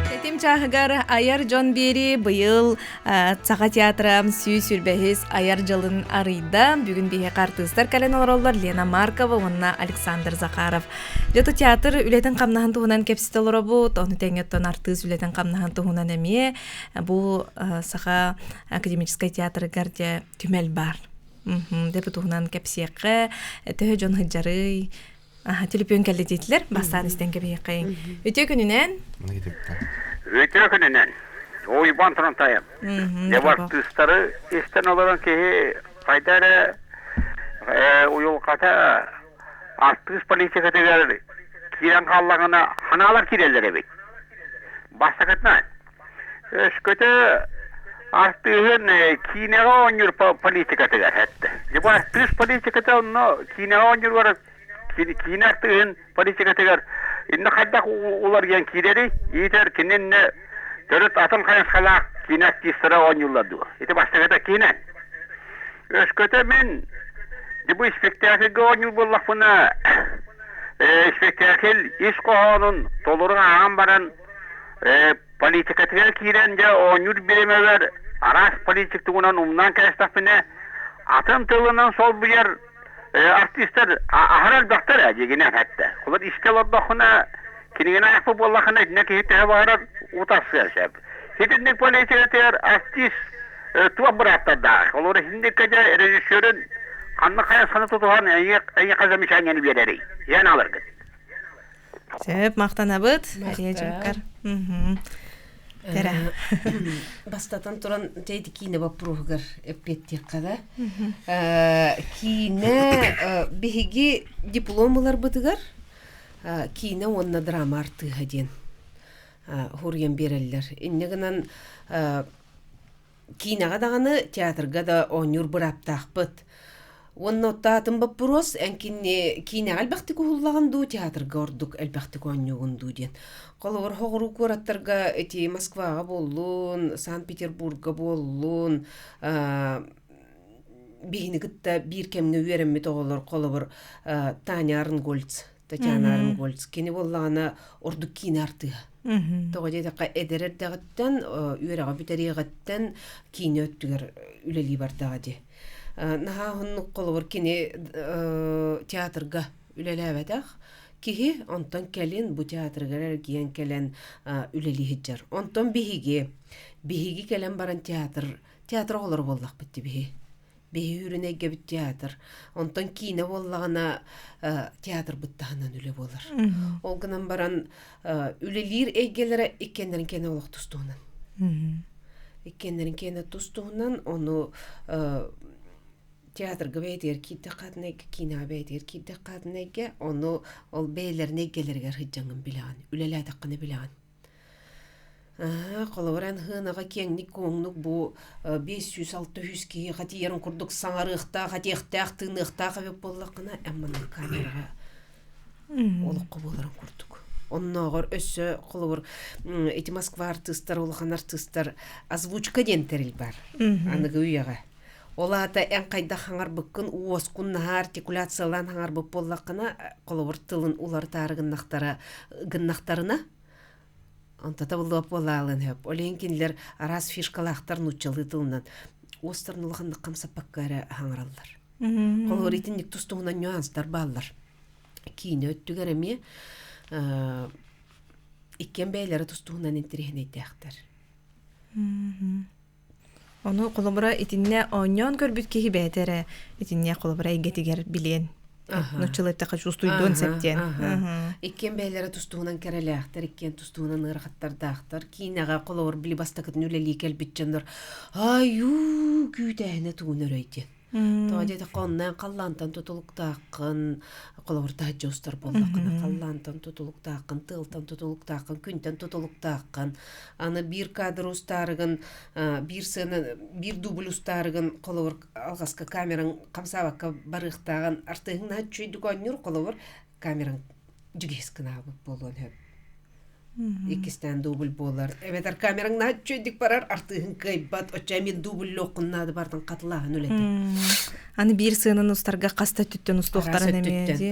Тэтим чааһыгар айар дьон биэрии быйыл Саха театра 125 айар дьылын арыйда. Бүгүн биһиэхэ артыыстар кэлэн олороллор Лена Маркова уонна Александр Захаров. Дьэ, театр үлэтин-хамнаһын туһунан кэпсэтэ олоробут. Ону тэҥэ оттон артыыс үлэтин-хамнаһын туһунан эмиэ бу Саха академическай театрыгар дьэ түмэл баар. Дьэ, бу туһунан кэпсиэххэ, төһө дьон сылдьарый, Аха, төлөпүөн кэллэ диэтилэр. Бастаан истэн кэбиһиэххэйиҥ. Үтүө күнүнэн. Үтүө күнүнэн. Уйбан Турантайым. Дьэ артыыстары истэн олорон киһи хайда эрэ уйулҕата артыыс политикатыгар киирэн хааллаҕына ханаалар киирэллэр эбит. Бастакытынан, өскөтө артыыһын киинэҕэ оонньуур политикатыгар эттэ. Дьэ бу артыыс политиката онно киинэҕэ оонньууругар киинэ артыыһын политикатыгар иннэ хайдах уларыйан киирэрий? Иитэр кининнэ төрүт атын хайысхалаах киинэ артыыстара оонньууллар дуо? Ити бастакыта киинэ. Өскөтө мин бу испэктээкилгэ оонньуур буоллахпына, испэктээкил ис хоһоонун толору ааҕан баран политикатыгар киирэн дьэ оонньуур бириэмэбэр араас политик тугунан умнан кээстэхпинэ, атын тылынан солбуйар артистар аһара элбэхтэр ээ дьигинэ эттэ. Олор искэ олордоххуна кинигэни аахпыт буоллаххына итиннэ киһи төһө баҕарар утарсыан сөп. Итинник политикатыгар артист туох бырааптардаах? Олор итинниккэ дьэ режиссерын ханнык хайысханы тутуһан эйиэхэ замечаниены биэрэрий? Иэн аларгыт. Сөп, махтанабыт. Мария Дьуккар. Тера. Бастатан туран эти киинэ боппуруоһугар эппиэттиэххэ да. Киинэ биһиги диплом ыларбытыгар киинэ уонна драма артыыһа диэн хуруйан биэрэллэр. Инньэ гынан киинэҕэ даҕаны, театрга да оонньуур бырааптаахпыт. Уонна оттоотун боппуруос эн кинини киинэҕэ элбэхтик уһуллаҕын дуу, театрга ордук элбэхтик оонньуугун дуу диэн. Холобур, соҕуруу куораттарга ити Москваҕа буоллун, Санкт-Петербурга буоллун, биһини кытта биир кэмҥэ үөрэммит оҕолор, холобур, Таня Арнгольц, Татьяна Арнгольц, кини буоллаҕына ордук киинэ артыыһа. Тоҕо диэтэххэ, эдэр эрдэҕиттэн, үөрэҕи бүтэриэҕиттэн киинэ өттүгэр үлэлии бардаҕа дии. Наһаа уһуннук холобур кини театрга үлэлээбэтэх киһи, онтон кэлин бу театрыгар эргийэн кэлэн үлэлии сылдьар. Онтон биһиги, биһиги кэлэн баран театр, театр оҕолоро буоллахпыт дии биһи. Биһи үрүн эйгэбит театр. Онтон киинэ буоллаҕына театрбыт таһынан үлэ буолар. Ол гынан баран үлэлиир эйгэлэрэ иккиэннэрин кэнэ олох тустуһунан. Иккиэннэрин киэнэ тус-туһунан, ону театрга бэйэтигэр киирдэххэ киинэҕэ бэйэтигэр киирдэххэ ону ол бэйэлэрин эйгэлэригэр сылдьаҥҥын билэҕин, үлэлээтэххинэ билэҕин. Холобур, эн һыанаҕа киэҥник-куоҥнук бу 500-600 киһиэхэ тиийэрин курдук саҥарыахтаах, этиэхтээх, тыыныахтаах эбит буоллаххына, эн маннык камераҕа олоххо буоларын курдук. Оннооҕор өссө холобур ити Москва артыыстар, улахан артыыстар озвучка диэн тэрил бар аныгы үйэҕэ. Ол аата эн хайдах хаҥарбыккын уоскун наһаа артикуляциялаан хаҥарбыт буоллаххына, холобур тылын уларытаары гыннахтара гыннахтарына Онтото булуоп буолаалын хөп. Ол иһин кинилэр араас фишкалаахтар нууччалыы тылынан уостарын улаханнык хамсаппакка эрэ хаҥараллар. Холобур итинник тус-туһунан нюанстар бааллар. Киинэ өттүгэр эмиэ иккиэн бэйэлэрэ тус-туһунан интэриэһинэйдээхтэр. Ону холобура итиннэ оонньоон көрбүт киһи бэйэтэ эрэ итиннэ холобура эйгэтигэр билиэн нуччалыы эттэххэ чувствуйдуон сөп диэн. Иккиэн бэйэлэрэ тустуһунан кэрэлээхтэр, иккиэн тустуһунан ыарахаттардаахтар. Киинэҕэ холобур били бастакытын үлэлии кэлбит дьоннор айуу күүтээһинэ тугун өрөй диэн. Тоҕо диэтэххэ, онно халлаантан тутулуктааххын, холобур таһырдьа устар буоллаххына, халлаантан тутулуктааххын, тыалтан тутулуктааххын, күнтэн тутулуктааххын. Аны биир кадр устаарыгын, биир сыана, биир дубль устаарыгын, холобур, алҕаска камераҥ хамсаабакка барыахтааҕын артыыһыҥ наһаа үчүгэйдик оонньуур, холобур, камераҥ дьүгэс гынаабыт буолуон сөп. Иккистээн дубль буолар. Эбэтэр камераҥ наһаа үчүгэйдик барар, артыыһыҥ кыайбат, оччо эмиэ дубльлуоххун наада бартан хатылааһын үлэтэ. Аны биир сыананы устарга хас да өттүттэн устуохтарын эмиэ дии.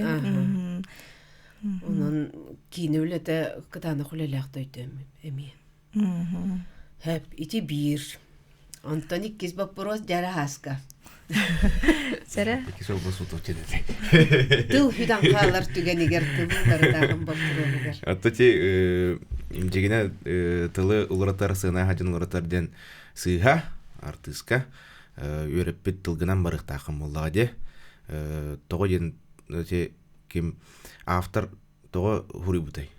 Онон киинэ үлэтэ кытаанах үлэлээх дойду эмиэ. Хөп, ити биир. Онтон иккис боппуруос дьараһааска. Сэрэ? Иккис олбос сутук дьэ Тыл хүтэн хаалар түгэнигэр тылы уларытааһын боппуруоһугар. Отто ти дьигинэ тылы уларытар сыана хадьын уларытар диэн сыыһа артыыска үөрэппит тылгынан барыахтааххын буоллаҕа дии. Тоҕо диэн ти ким автор тоҕо суруйбутай?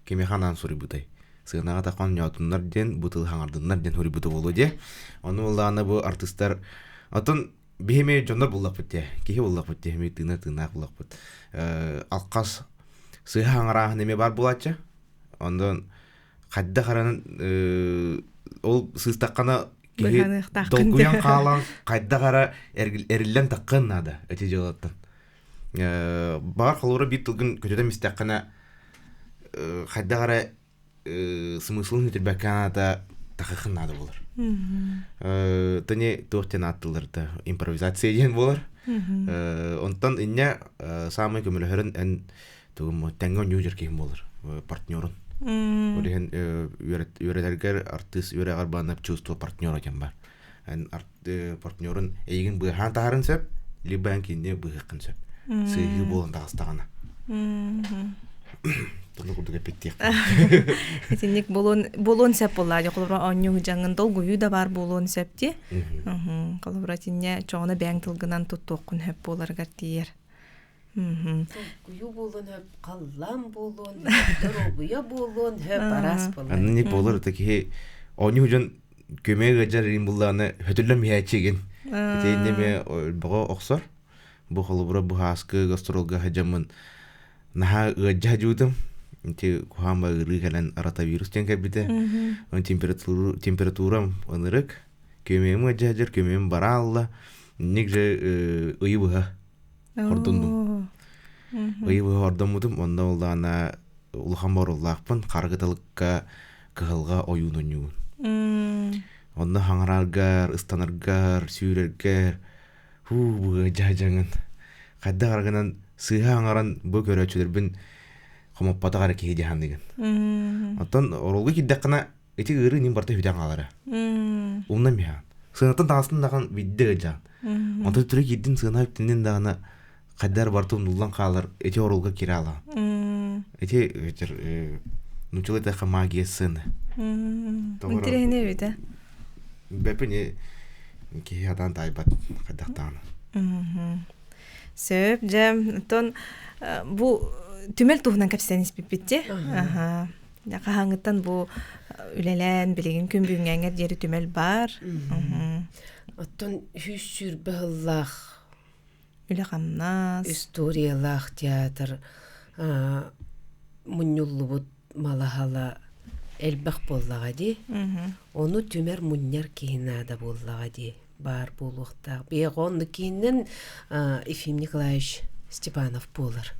Кимиэхэ анаан суруйбутай? Сыанаҕа тахан ньоотуннар диэн, бу тылы хаҥардыннар диэн суруйбута буолуо диэ. Ону буоллаҕына бу артыыстар отон биһи эмиэ дьоннор буллахпыт диэ, киһи буллахпыт диэ, эмиэ тыына тыыннаах буллахпыт. Алхас сыыһа хаҥарааһын эмиэ баар буолааччы. Онон хайдах аранан ол сыыстаххына киһи долгуйан хаалан хайдах ара эриллэн таххын наада эти дьыалаттан. Баҕар холобура биир тылгын көтүтэн истэххинэ хайдах эрэ смыслын сүтэрбэккэ аната тахыхын наада буолар. Тани туох диэн ааттыыллар да импровизация диэн буолар. Онтон инньэ саамай көмөлөһөрүн эн тугум тэҥҥэ оонньуу дьэр киһим буолар партнерун. Ол иһин үөрэтэргэр артыыс үөрэҕэр баанап чувство партнера диэн бар. Эн партнерун эйигин быыһаан таһарын сөп, либо эн кинини быыһыаххын сөп. Сыыһыы буолан таҕыстаҕына. Тону курдук эппиттиэх. Итинник буолуон буолуон сөп буоллаа. Холобура оонньуу дьаҥын долгуйуу да баар буолуон сөп дии. Холобура итиннэ чоҕуна бэйэҥ тылгынан туттуоххун сөп буоларыгар тиийэр. Толкуйу буолуон сөп, халлаан буолуон сөп, доруобуйа буолуон сөп, араас буолар. Анны буолар это киһи оонньуу дьон көмө ыалдьар иин буллаҕына хөтөллөн биһээччигин. Ити иннэ бөҕө охсор. Бу холобура бу һааскы гастролга сылдьаммын наһаа ыалдьа сылдьыбытым. Ити куһаан ыарыы кэлэн ротавирус диэн кэлбитэ. Онон температурам ынырык. Көмөйүм ыалдьа сылдьар, көмөйүм бара алла. Инник же ыйы быһа хордундум. Ыйы быһа хордоммутум. Онно буоллаҕына улахан боруоллаахпын. Хара кыталыкка кыһылҕа ойуун ойуун. Онно хаҥараргар, ыстанаргар, сүүрэргэр һуу быа дьаһдьаҥын хайдах аргынан сыыһа аҥаран бу көрөөччүлэрбин хомоппотох эрэ киһи дьаһаныгын. Оттон оролго киирдэххинэ ити ыарыы ним барыта бүтэн хаалара. Умнан биһаан. Сыанаттан таҕыстын даҕан бидде ыдьаан. Онтон түрө киирдин сыана үптэннин даҕаны хайдар барыта умнуллан хаалар ити оролго киирэ алаан. Ити нуччалыы эттэххэ магия сцены. Интересный эбит э? Бэпин киһи атаан таайбат хайдахтаҕына. Сөп, дьэ, оттон бу түмэл туһунан кэпсээн испиппит дии. Аха. Хаһааҥҥыттан бу үлэлээн билигин күн бүгүҥҥэ диэри түмэл баар. Оттон 120 сыллаах үлэ-хамнас историялаах театр мунньуллубут малаһала элбэх буоллаҕа дии. Ону түмэр мунньар киһи наада буоллаҕа дии баар буолуохтаах. Биһиэхэ оннук киһинэн Ефим Николаевич Степанов буолар.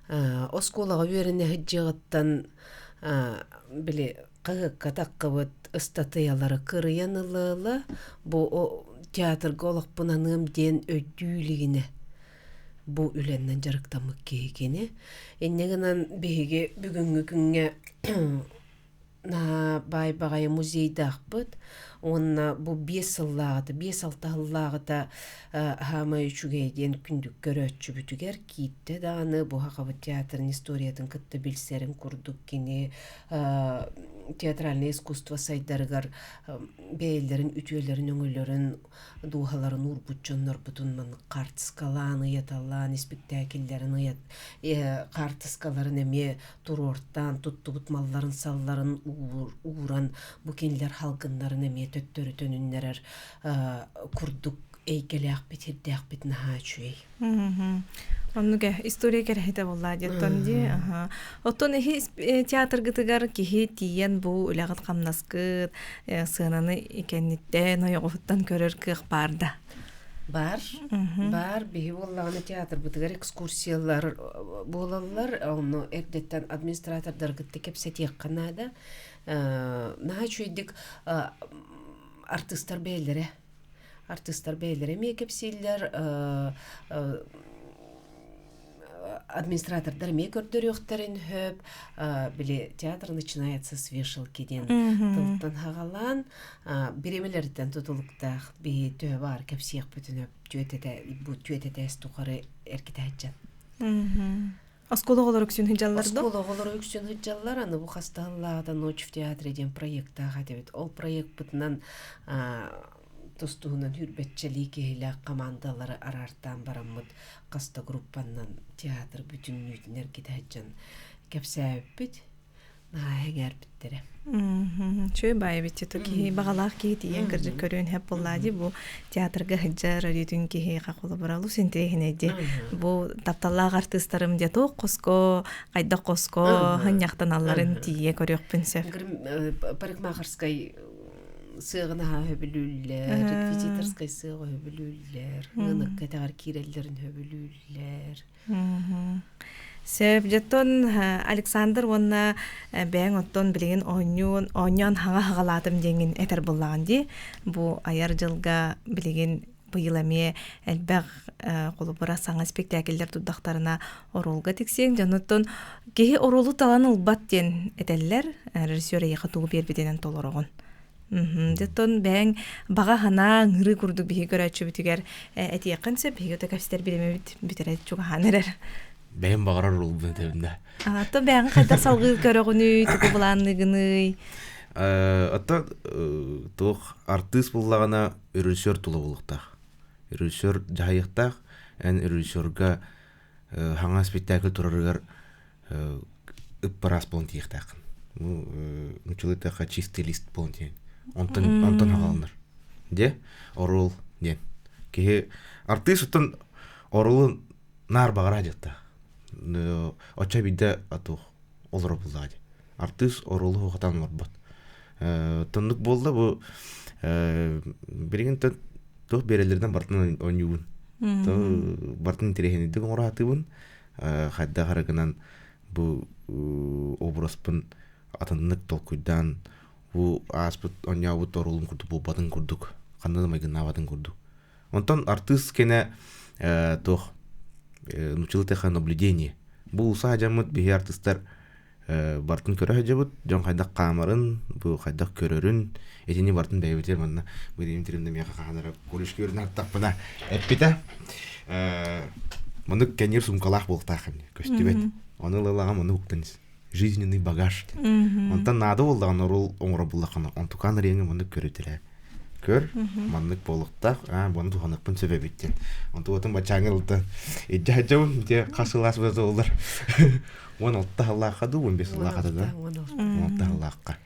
Оскуолаҕа үөрэнэ сылдьыаҕыттан били хаһыакка таххыбыт ыстатыйалары кырыйан ыла-ыла бу театрга олохпун аныам диэн өйдүү илигинэ бу үлэннэн дьарыктаммыт киһи кини. Инньэ гынан биһиги бүгүҥҥү күҥҥэ наһаа баай баҕайы музейдаахпыт уонна бу 5 сыллааҕыта, 5-6 сыллааҕыта хаамай үчүгэй диэн күндү көрөөччүбүтүгэр киирдэ даҕаны бу Сахабыт театрын историятын кытта билсэрин курдук кини театральное искусство сайдарыгар бэйэлэрин үтүөлэрин өҥөлөрүн дууһаларын уурбут дьоннорбутун маннык хаартыскалаан ыйаталаан испиктээкиллэрин ыйат хаартыскаларын эмиэ туруортаан туттубут малларын салларын ууран бу кинилэр халгыннарын эмиэ төттөрү төнүннэрэр курдук эйгэлээхпит сирдээхпит наһаа үчүгэй. Оннук история кэрэһитэ буолла диэттон дии. Оттон эһи театргытыгар киһи тиийэн бу үлэҕит хамнаскыт сыананы кэнниттэн ойоҕоһуттан көрөр кыах баар да? Бар, бар биһи буоллаҕына театрбытыгар экскурсиялар буолаллар, онно эрдэттэн администратордар кытта кэпсэтиэххэ наада. Наһаа үчүгэйдик артыыстар бэйэлэрэ артыыстар бэйэлэрэ эмиэ кэпсииллэр администратордар эмиэ көрдөрүөхтэрин сөп били театр начинается с вешалки диэн тылтан хаҕалаан бириэмэлэриттэн тутулуктаах биһи төһө баар кэпсиэхпитин өп түөтэтэ бу түөтэтээс тухары эргитээччэн. Оскуола оҕолоро үксүн сылдьаллар дуо? Оскуола оҕолоро үксүн сылдьаллар. Аны бу хастаһыллааҕыта «Ночь в театре» диэн проектаах этибит. Ол проекпытынан тус-туһунан хүрбэччэлии киһилээх командалары араартаан бараммыт хаста группаннан театр бүтүннүүтүн эргитэ сылдьан кэпсээбиппит. Наһаа эҥээрбиттэрэ. Үчүгэй баайы бит киһи баҕалаах киһи тиийэн кырдьык көрүөн сөп буоллаа дии бу театрга сылдьар өрүүтүн киһиэхэ холобура олус интэриэһинэй бу тапталлаах артыыстарым дьэ туох хоско хайдах хоско ханньахтаналларын тиийэ көрүөхпүн сөп. Парикмахерскай сыаҕын аһаа хөбүлүүллэр, реквизиторскай сыаҕы хөбүлүүллэр, ыныкка этэҕэр киирэллэрин хөбүлүүллэр. Сөп, дьоттон Александр уонна бэйэҥ оттон билигин оонньуун оонньоон хаҥа хаҕалаатым диэҥҥин этэр буоллаҕын дии. Бу айар дьылга билигин быйыл эмиэ элбэх холобура саҥа спектакльлэр турдахтарына оруолга тиксиэҥ. Дьонуттан киһи оруолу талан ылбат диэн этэллэр. Режиссер эйиэхэ тугу биэрбитинэн толороҕун. Дьоттон бэйэҥ баҕа санаа ыҥырыы курдук биһиги көрөөччүбүтүгэр этиэххин сөп, биһиги өтө кэпсэтэр бириэмэбит бүтэрэ чугаһаан эрэр. Бэйэм баҕарар оруолбун этэбин да. Оттон бэйэҥ хайдах салгыы көрөҕүнүй, тугу былаанныгыный? Оттон туох артыыс буллаҕына режиссер тула буолуохтаах. Режиссер дьаһайыахтаах, эн режиссерга хаҥа спектакль турарыгар ыппараас буолан тиийиэхтээххин. Ну, нуччалыы эттэххэ чистый лист буолан тиийэн. Онтон онтон хаҕаланар. Дьэ, оруол диэн. Киһи артыыс оттон оруолун наар баҕара дьаттаах. Оччо биирдэ атуох олоро буллаҕа дии. Артыыс оруолу хатан олорбот. Тоннук буолла бу билигин туох биэрэллэринэн бартын оонньуубун. Бартын интэриэһинэйдик оҥоро сатыыбын. Хайдах эрэ гынан бу образпын атыннык толкуйдаан бу ааспыт оонньообут оруолум курдук буолбатын курдук ханна да майгыннаабатын курдук. Онтон артыыс кэнэ туох нууччалыы наблюдение. Бу улуса дьаммыт биһи артыыстар бартын көрө сылдьабыт, дьон хайдах хаамарын, бу хайдах көрөрүн, итини бартын бэйэбитигэр манна быдыйым тиримнэ миэхэ хаһан эрэ колледжка үөрэнэ аттахпына эппитэ. Маннык кэннир сумкалаах буолуохтаах көстүбэт. Ону ылалаҕым, ону уктан жизненный багаж. Онтон наада буоллаҕына оруол оҥоро буллаххына, онтукаан риэҥи маннык көрүтэрэ. Көр, маннык буолуохтаах, аа, буону туһаныахпын сөп эбит диэн. Онтугутун баччааҥҥа ылтан илдьэ сылдьабын, ити хас сылаас быата олар. 16 сыллаахха дуу, 15 сыллаахха да? 16 сыллаахха.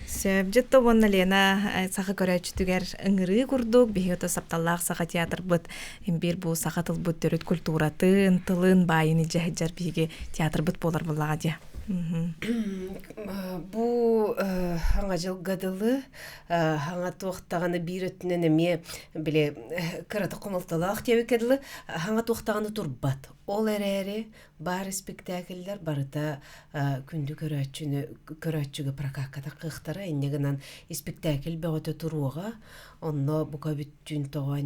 Сөп, дьытта уонна Лена саха көрөөччүтүгэр ыҥырыы курдук биһиги ото сапталлаах саха театрбыт имбир бу саха тылбыт төрүт культуратын, тылын баайын илдьэ сылдьар биһиги театрбыт буолар буоллаҕа дии. Бу хаҥа дьылга дылы хаҥа туохтаҕына биир өттүнэн эмиэ били кырата хомолтолоох диэбиккэ дылы хаҥа туохтаҕына турбат. Ол эрээри баар испиктээкиллэр барыта күндү көрөөччүнү көрөөччүгэ прокакката кыахтара инньэ гынан испиктээкил бөҕөтө туруоҕа онно бука бүттүүн тоҕо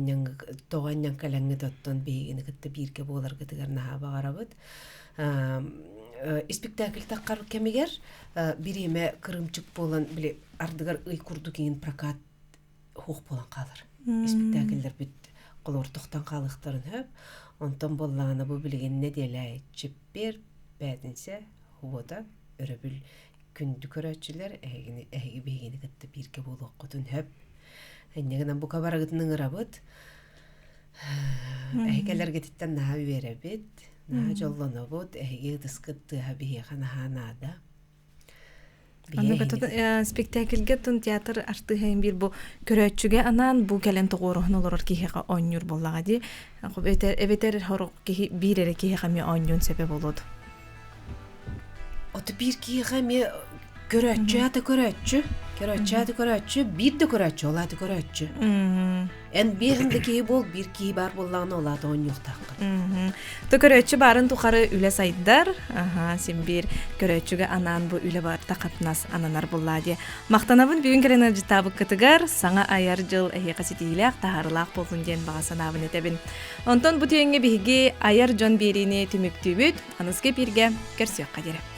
анньан кэлэҥҥит оттон биһигини кытта бииргэ буоларгытыгар наһаа баҕарабыт испиктээкил таххар кэмигэр бириэмэ кырыымчык буолан били ардыгар ый курдук иҥин прокат хуох буолан хаалар. Испиктээкиллэрбит холуортохтон хаалыахтарын сөп. Онтон буоллаҕына бу билигин нэдиэлэ чиппиэр, бээтинсэ, субуота, өрөбүл күндү көрөөччүлэр эһигини эһиги биһигини кытта бииргэ буолуоххутун сөп. Инньэ гынан бука барыгытын ыҥырабыт. Эһиги кэлэргититтэн наһаа үөрэбит, наһаа дьоллонобут, эһиги ытыскыт тыаһа биһиэхэ наһаа наада. Аны спектакльгэ тун театр артыыһа биир бу көрөөччүгэ анаан бу кэлэн тоҕуоруһан олорор киһиэхэ оонньуур буоллаҕа дии. Эбэтэр хорох киһи биир эрэ киһиэхэ эмиэ оонньуон сөбө буолуо Ото биир киһиэхэ эмиэ көрөөччү аата көрөөччү, көрөөччү аата көрөөччү, биир да көрөөччү, ол аата көрөөччү. Эн биэһин да киһи буол, биир киһи баар буоллаҕына ол аата оонньуохтааххын. То көрөөччү баарын тухары үлэ сайдар. Аха, син биир көрөөччүгэ анаан бу үлэ барыта хатнас ананар буллаа диэ. Махтанабын бүгүн кэлэн ыалдьыттаабыккытыгар саҥа айар дьыл эһиэхэ ситиһиилээх, таһаарылаах буоллун диэн баҕа санаабын этэбин. Онтон бу түүҥҥэ биһиги айар дьон биэриини түмүктүүбүт. Аныгы эпииргэ көрсүөххэ диэри.